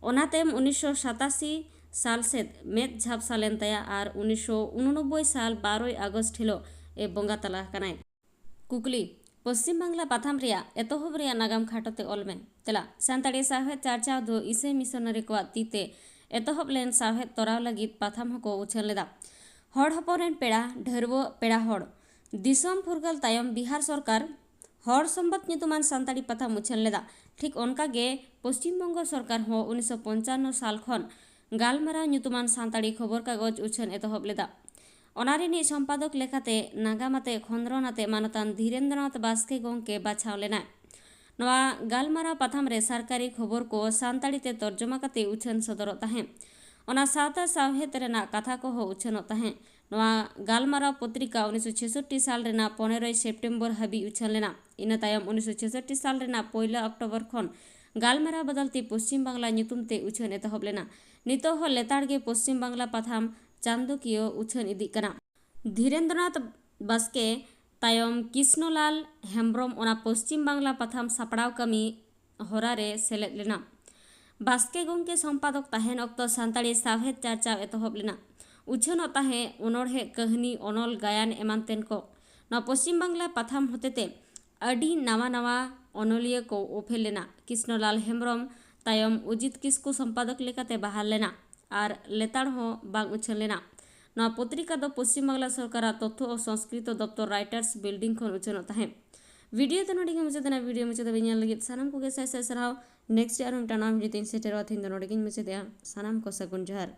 ᱚᱱᱟ ᱛᱟᱭᱚᱢ ᱩᱱᱤᱥᱥᱚ ᱥᱟᱛᱟᱥᱤ ᱥᱟᱞ ᱥᱮᱫ ᱢᱮᱫ ᱡᱷᱟᱯᱥᱟ ᱞᱮᱱ ᱛᱟᱭᱟ ᱟᱨ ᱩᱱᱤᱥᱥᱚ ᱩᱱᱚᱱᱚᱵᱵᱳᱭ ᱥᱟᱞ ᱵᱟᱨᱚᱭ ᱟᱜᱚᱥᱴ ᱦᱤᱞᱳᱜ ᱮ ᱵᱚᱸᱜᱟ ᱛᱟᱞᱟ ᱟᱠᱟᱱᱟᱭ᱾ ᱠᱩᱠᱞᱤ, ᱯᱚᱥᱪᱤᱢ ᱵᱟᱝᱞᱟ ᱯᱟᱛᱷᱟᱢ ᱨᱮᱭᱟᱜ ᱮᱛᱚᱦᱚᱵ ᱨᱮᱭᱟᱜ ᱱᱟᱜᱟᱢ ᱠᱷᱟᱴᱚ ᱛᱮ ᱚᱞ ᱢᱮ᱾ ᱛᱮᱞᱟ, ᱥᱟᱱᱛᱟᱲᱤ ᱥᱟᱶᱦᱮᱫ ᱪᱟᱨᱪᱟᱣ ᱫᱚ ᱤᱥᱟᱹᱭ ᱢᱤᱥᱚᱱᱟᱨᱤ ᱠᱚᱣᱟᱜ ᱛᱤ ᱛᱮ ᱮᱛᱚᱦᱚᱵ ᱞᱮᱱ ᱥᱟᱶᱦᱮᱫ ᱛᱚᱨᱟᱣ ᱞᱟᱹᱜᱤᱫ ᱯᱟᱛᱷᱟᱢ ᱦᱚᱸᱠᱚ ᱩᱪᱷᱟᱹᱱ ᱞᱮᱫᱟ᱾ ᱦᱚᱲ ᱦᱚᱯᱚᱱ ᱨᱮᱱ ᱯᱮᱲᱟ, ᱰᱷᱟᱹᱨᱣᱟᱹᱜ ᱯᱮᱲᱟ ᱦᱚᱲ᱾ ᱫᱤᱥᱚᱢ ᱯᱷᱩᱨᱜᱟᱹᱞ ᱛᱟᱭᱚᱢ ᱵᱤᱦᱟᱨ ᱥᱚᱨᱠᱟᱨ ᱦᱚᱲ ᱥᱚᱢᱵᱟᱫ ᱧᱩᱛᱩᱢᱟᱱ ᱥᱟᱱᱛᱟᱲᱤ ᱯᱟᱛᱷᱟᱢ ᱩᱪᱷᱟᱹᱱ ᱞᱮᱫᱟ᱾ ᱴᱷᱤᱠ ᱚᱱᱠᱟ ᱜᱮ ᱯᱚᱥᱪᱤᱢ ᱵᱚᱝᱜᱚ ᱥᱚᱨᱠᱟᱨ ᱦᱚᱸ ᱩᱱᱤᱥᱥᱚ ᱯᱚᱧᱪᱟᱱᱱᱚ ᱥᱟᱞ ᱠᱷᱚᱱ ᱜᱟᱞᱢᱟᱨᱟᱣ ᱧᱩᱛᱩᱢᱟᱱ ᱥᱟᱱᱛᱟᱲᱤ ᱠᱷᱚᱵᱚᱨ ᱠᱟᱜᱚᱡᱽ ᱩᱪᱷᱟᱹᱱ ᱮᱛᱚᱦᱚᱵ ᱞᱮᱫᱟ᱾ ᱚᱱᱟ ᱨᱤᱱᱤᱡ ᱥᱚᱢᱯᱟᱫᱚᱠ ᱞᱮᱠᱟᱛᱮ ᱱᱟᱜᱟᱢ ᱟᱛᱮ ᱠᱷᱚᱸᱫᱽᱨᱚᱱ ᱟᱛᱮ ᱢᱟᱱᱚᱛᱟᱱ ᱫᱷᱤᱨᱮᱱᱫᱨᱚᱱᱟᱛᱷ ᱵᱟᱥᱠᱮ ᱜᱚᱢᱠᱮ ᱵᱟᱪᱷᱟᱣ ᱞᱮᱱᱟᱭ᱾ ᱱᱚᱣᱟ ᱜᱟᱞᱢᱟᱨᱟᱣ ᱯᱟᱛᱷᱟᱢ ᱨᱮ ᱥᱟᱨᱠᱟᱨᱤ ᱠᱷᱚᱵᱚᱨ ᱠᱚ ᱥᱟᱱᱛᱟᱲᱤ ᱛᱮ ᱛᱚᱨᱡᱚᱢᱟ ᱠᱟᱛᱮ ᱩᱪᱷᱟᱹᱱ ᱥᱚᱫᱚᱨᱚᱜ ᱛᱟᱦᱮᱸᱫ᱾ ᱚᱱᱟ ᱥᱟᱶᱛᱟ ᱥᱟᱶᱦᱮᱫ ᱨᱮᱱᱟᱜ ᱠᱟᱛᱷᱟ ᱠᱚᱦᱚᱸ ᱩᱪᱷᱟᱹᱱᱚᱜ ᱛᱟᱦᱮᱸᱫ᱾ ᱱᱚᱣᱟ ᱜᱟᱞᱢᱟᱨᱟᱣ ᱯᱚᱛᱨᱤᱠᱟ ᱩᱱᱤᱥᱥᱚ ᱪᱷᱮᱥᱚᱴᱴᱤ ᱥᱟᱞ ᱨᱮᱱᱟᱜ ᱯᱚᱱᱮᱨᱚᱭ ᱥᱮᱯᱴᱮᱢᱵᱚᱨ ᱦᱟᱹᱵᱤᱡ ᱩᱪᱷᱟᱹᱱ ᱞᱮᱱᱟ᱾ ᱤᱱᱟᱹ ᱛᱟᱭᱚᱢ ᱩᱱᱤᱥᱥᱚ ᱪᱷᱮᱥᱚᱴᱴᱤ ᱥᱟᱞ ᱨᱮᱱᱟᱜ ᱯᱳᱭᱞᱳ ᱚᱠᱴᱳᱵᱚᱨ ᱠᱷᱚᱱ ᱜᱟᱞᱢᱟᱨᱟᱣ ᱵᱚᱫᱚᱞ ᱛᱮ ᱯᱚᱥᱪᱤᱢ ᱵᱟᱝᱞᱟ ᱧᱩᱛᱩᱢ ᱛᱮ ᱩᱪᱷᱟᱹᱱ ᱮᱛᱚᱦᱚᱵ ᱞᱮᱱᱟ᱾ ᱱᱤᱛᱚᱜ ᱦᱚᱸ ᱞᱮᱛᱟᱲ ᱜᱮ ᱯᱚᱥᱪᱤᱢ ᱵᱟᱝᱞᱟ ᱯᱟᱛᱷᱟᱢ ᱪᱟᱸᱫᱚᱠᱤᱭᱟᱹ ᱩᱪᱷᱟᱹᱱ ᱤᱫᱤᱜ ᱠᱟᱱᱟ᱾ ᱫᱷᱤᱨᱮᱱᱫᱨᱚᱱᱟᱛᱷ ᱵᱟᱥᱠᱮ ᱛᱟᱭᱚᱢ ᱠᱨᱤᱥᱱᱚᱞᱟᱞ ᱦᱮᱢᱵᱽᱨᱚᱢ ᱚᱱᱟ ᱯᱚᱥᱪᱤᱢ ᱵᱟᱝᱞᱟ ᱯᱟᱛᱷᱟᱢ ᱥᱟᱯᱲᱟᱣ ᱠᱟᱹᱢᱤ ᱦᱚᱨᱟ ᱨᱮ ᱥᱮᱞᱮᱫ ᱞᱮᱱᱟ᱾ ᱵᱟᱥᱠᱮ ᱜᱚᱢᱠᱮ ᱥᱚᱢᱯᱟᱫᱚᱠ ᱛᱟᱦᱮᱱ ᱚᱠᱛᱚ ᱥᱟᱱᱛᱟᱲᱤ ᱥᱟᱶᱦᱮᱫ ᱪᱟᱨᱪᱟᱣ ᱮᱛᱚᱦᱚᱵ ᱞᱮᱱᱟ᱾ ᱩᱪᱷᱟᱹᱱᱚᱜ ᱛᱟᱦᱮᱸ ᱚᱱᱚᱬᱦᱮ, ᱠᱟᱹᱦᱱᱤ, ᱚᱱᱚᱞ, ᱜᱟᱭᱟᱱ ᱮᱢᱟᱱ ᱛᱮᱱ ᱠᱚ᱾ ᱱᱚᱣᱟ ᱯᱚᱥᱪᱤᱢ ᱵᱟᱝᱞᱟ ᱯᱟᱛᱷᱟᱢ ᱦᱚᱛᱮᱛᱮ ᱟᱹᱰᱤ ᱱᱟᱣᱟ ᱱᱟᱣᱟ ᱚᱱᱚᱞᱤᱭᱟᱹ ᱠᱚ ᱩᱯᱮᱞ ᱞᱮᱱᱟ᱾ ᱠᱨᱤᱥᱱᱚᱞᱟᱞ ᱦᱮᱢᱵᱨᱚᱢ ᱛᱟᱭᱚᱢ ᱚᱡᱤᱛ ᱠᱤᱥᱠᱩ ᱥᱚᱢᱯᱟᱫᱚᱠ ᱞᱮᱠᱟᱛᱮ ᱵᱟᱦᱟᱞ ᱞᱮᱱᱟ ᱟᱨ ᱞᱮᱛᱟᱲ ᱦᱚᱸ ᱵᱟᱝ ᱩᱪᱷᱟᱹᱱ ᱞᱮᱱᱟ᱾ ᱱᱚᱣᱟ ᱯᱚᱛᱨᱤᱠᱟ ᱫᱚ ᱯᱚᱥᱪᱤᱢ ᱵᱟᱝᱞᱟ ᱥᱚᱨᱠᱟᱨᱟᱜ ᱛᱚᱛᱛᱷᱚ ᱚ ᱥᱚᱝᱥᱠᱨᱤᱛᱚ ᱫᱚᱯᱛᱚᱨ ᱨᱟᱭᱴᱟᱨᱥ ᱵᱤᱞᱰᱤᱝ ᱠᱷᱚᱱ ᱩᱪᱷᱟᱹᱱᱚᱜ ᱛᱟᱦᱮᱸᱫ᱾ ᱵᱷᱤᱰᱤᱭᱳ ᱫᱚ ᱱᱚᱰᱮ ᱜᱮ ᱢᱩᱪᱟᱹᱫ ᱮᱱᱟ᱾ ᱵᱷᱤᱰᱤᱭᱳ ᱢᱩᱪᱟᱹᱫ ᱫᱷᱟᱹᱵᱤᱡ ᱧᱮᱞ ᱞᱟᱹᱜᱤᱫ ᱥᱟᱱᱟᱢ ᱠᱚᱜᱮ ᱥᱟᱭ ᱥᱟᱭ ᱥᱟᱨᱦᱟᱣ᱾ ᱱᱮᱠᱥᱴ ᱟᱨᱦᱚᱸ ᱢᱤᱫᱴᱟᱝ ᱱᱟᱣᱟ ᱵᱷᱤᱰᱤᱭᱳ ᱛᱤᱧ ᱥᱮᱴᱮᱨᱚᱜᱼᱟ᱾ ᱛᱮᱦᱮᱧ ᱫᱚ ᱱᱚᱰᱮ ᱜᱤᱧ ᱢᱩᱪᱟᱹᱫᱮᱜᱼᱟ᱾ ᱥᱟᱱᱟᱢ ᱠᱚ ᱥᱟᱹᱜᱩᱱ ᱡᱚᱦᱟᱨ᱾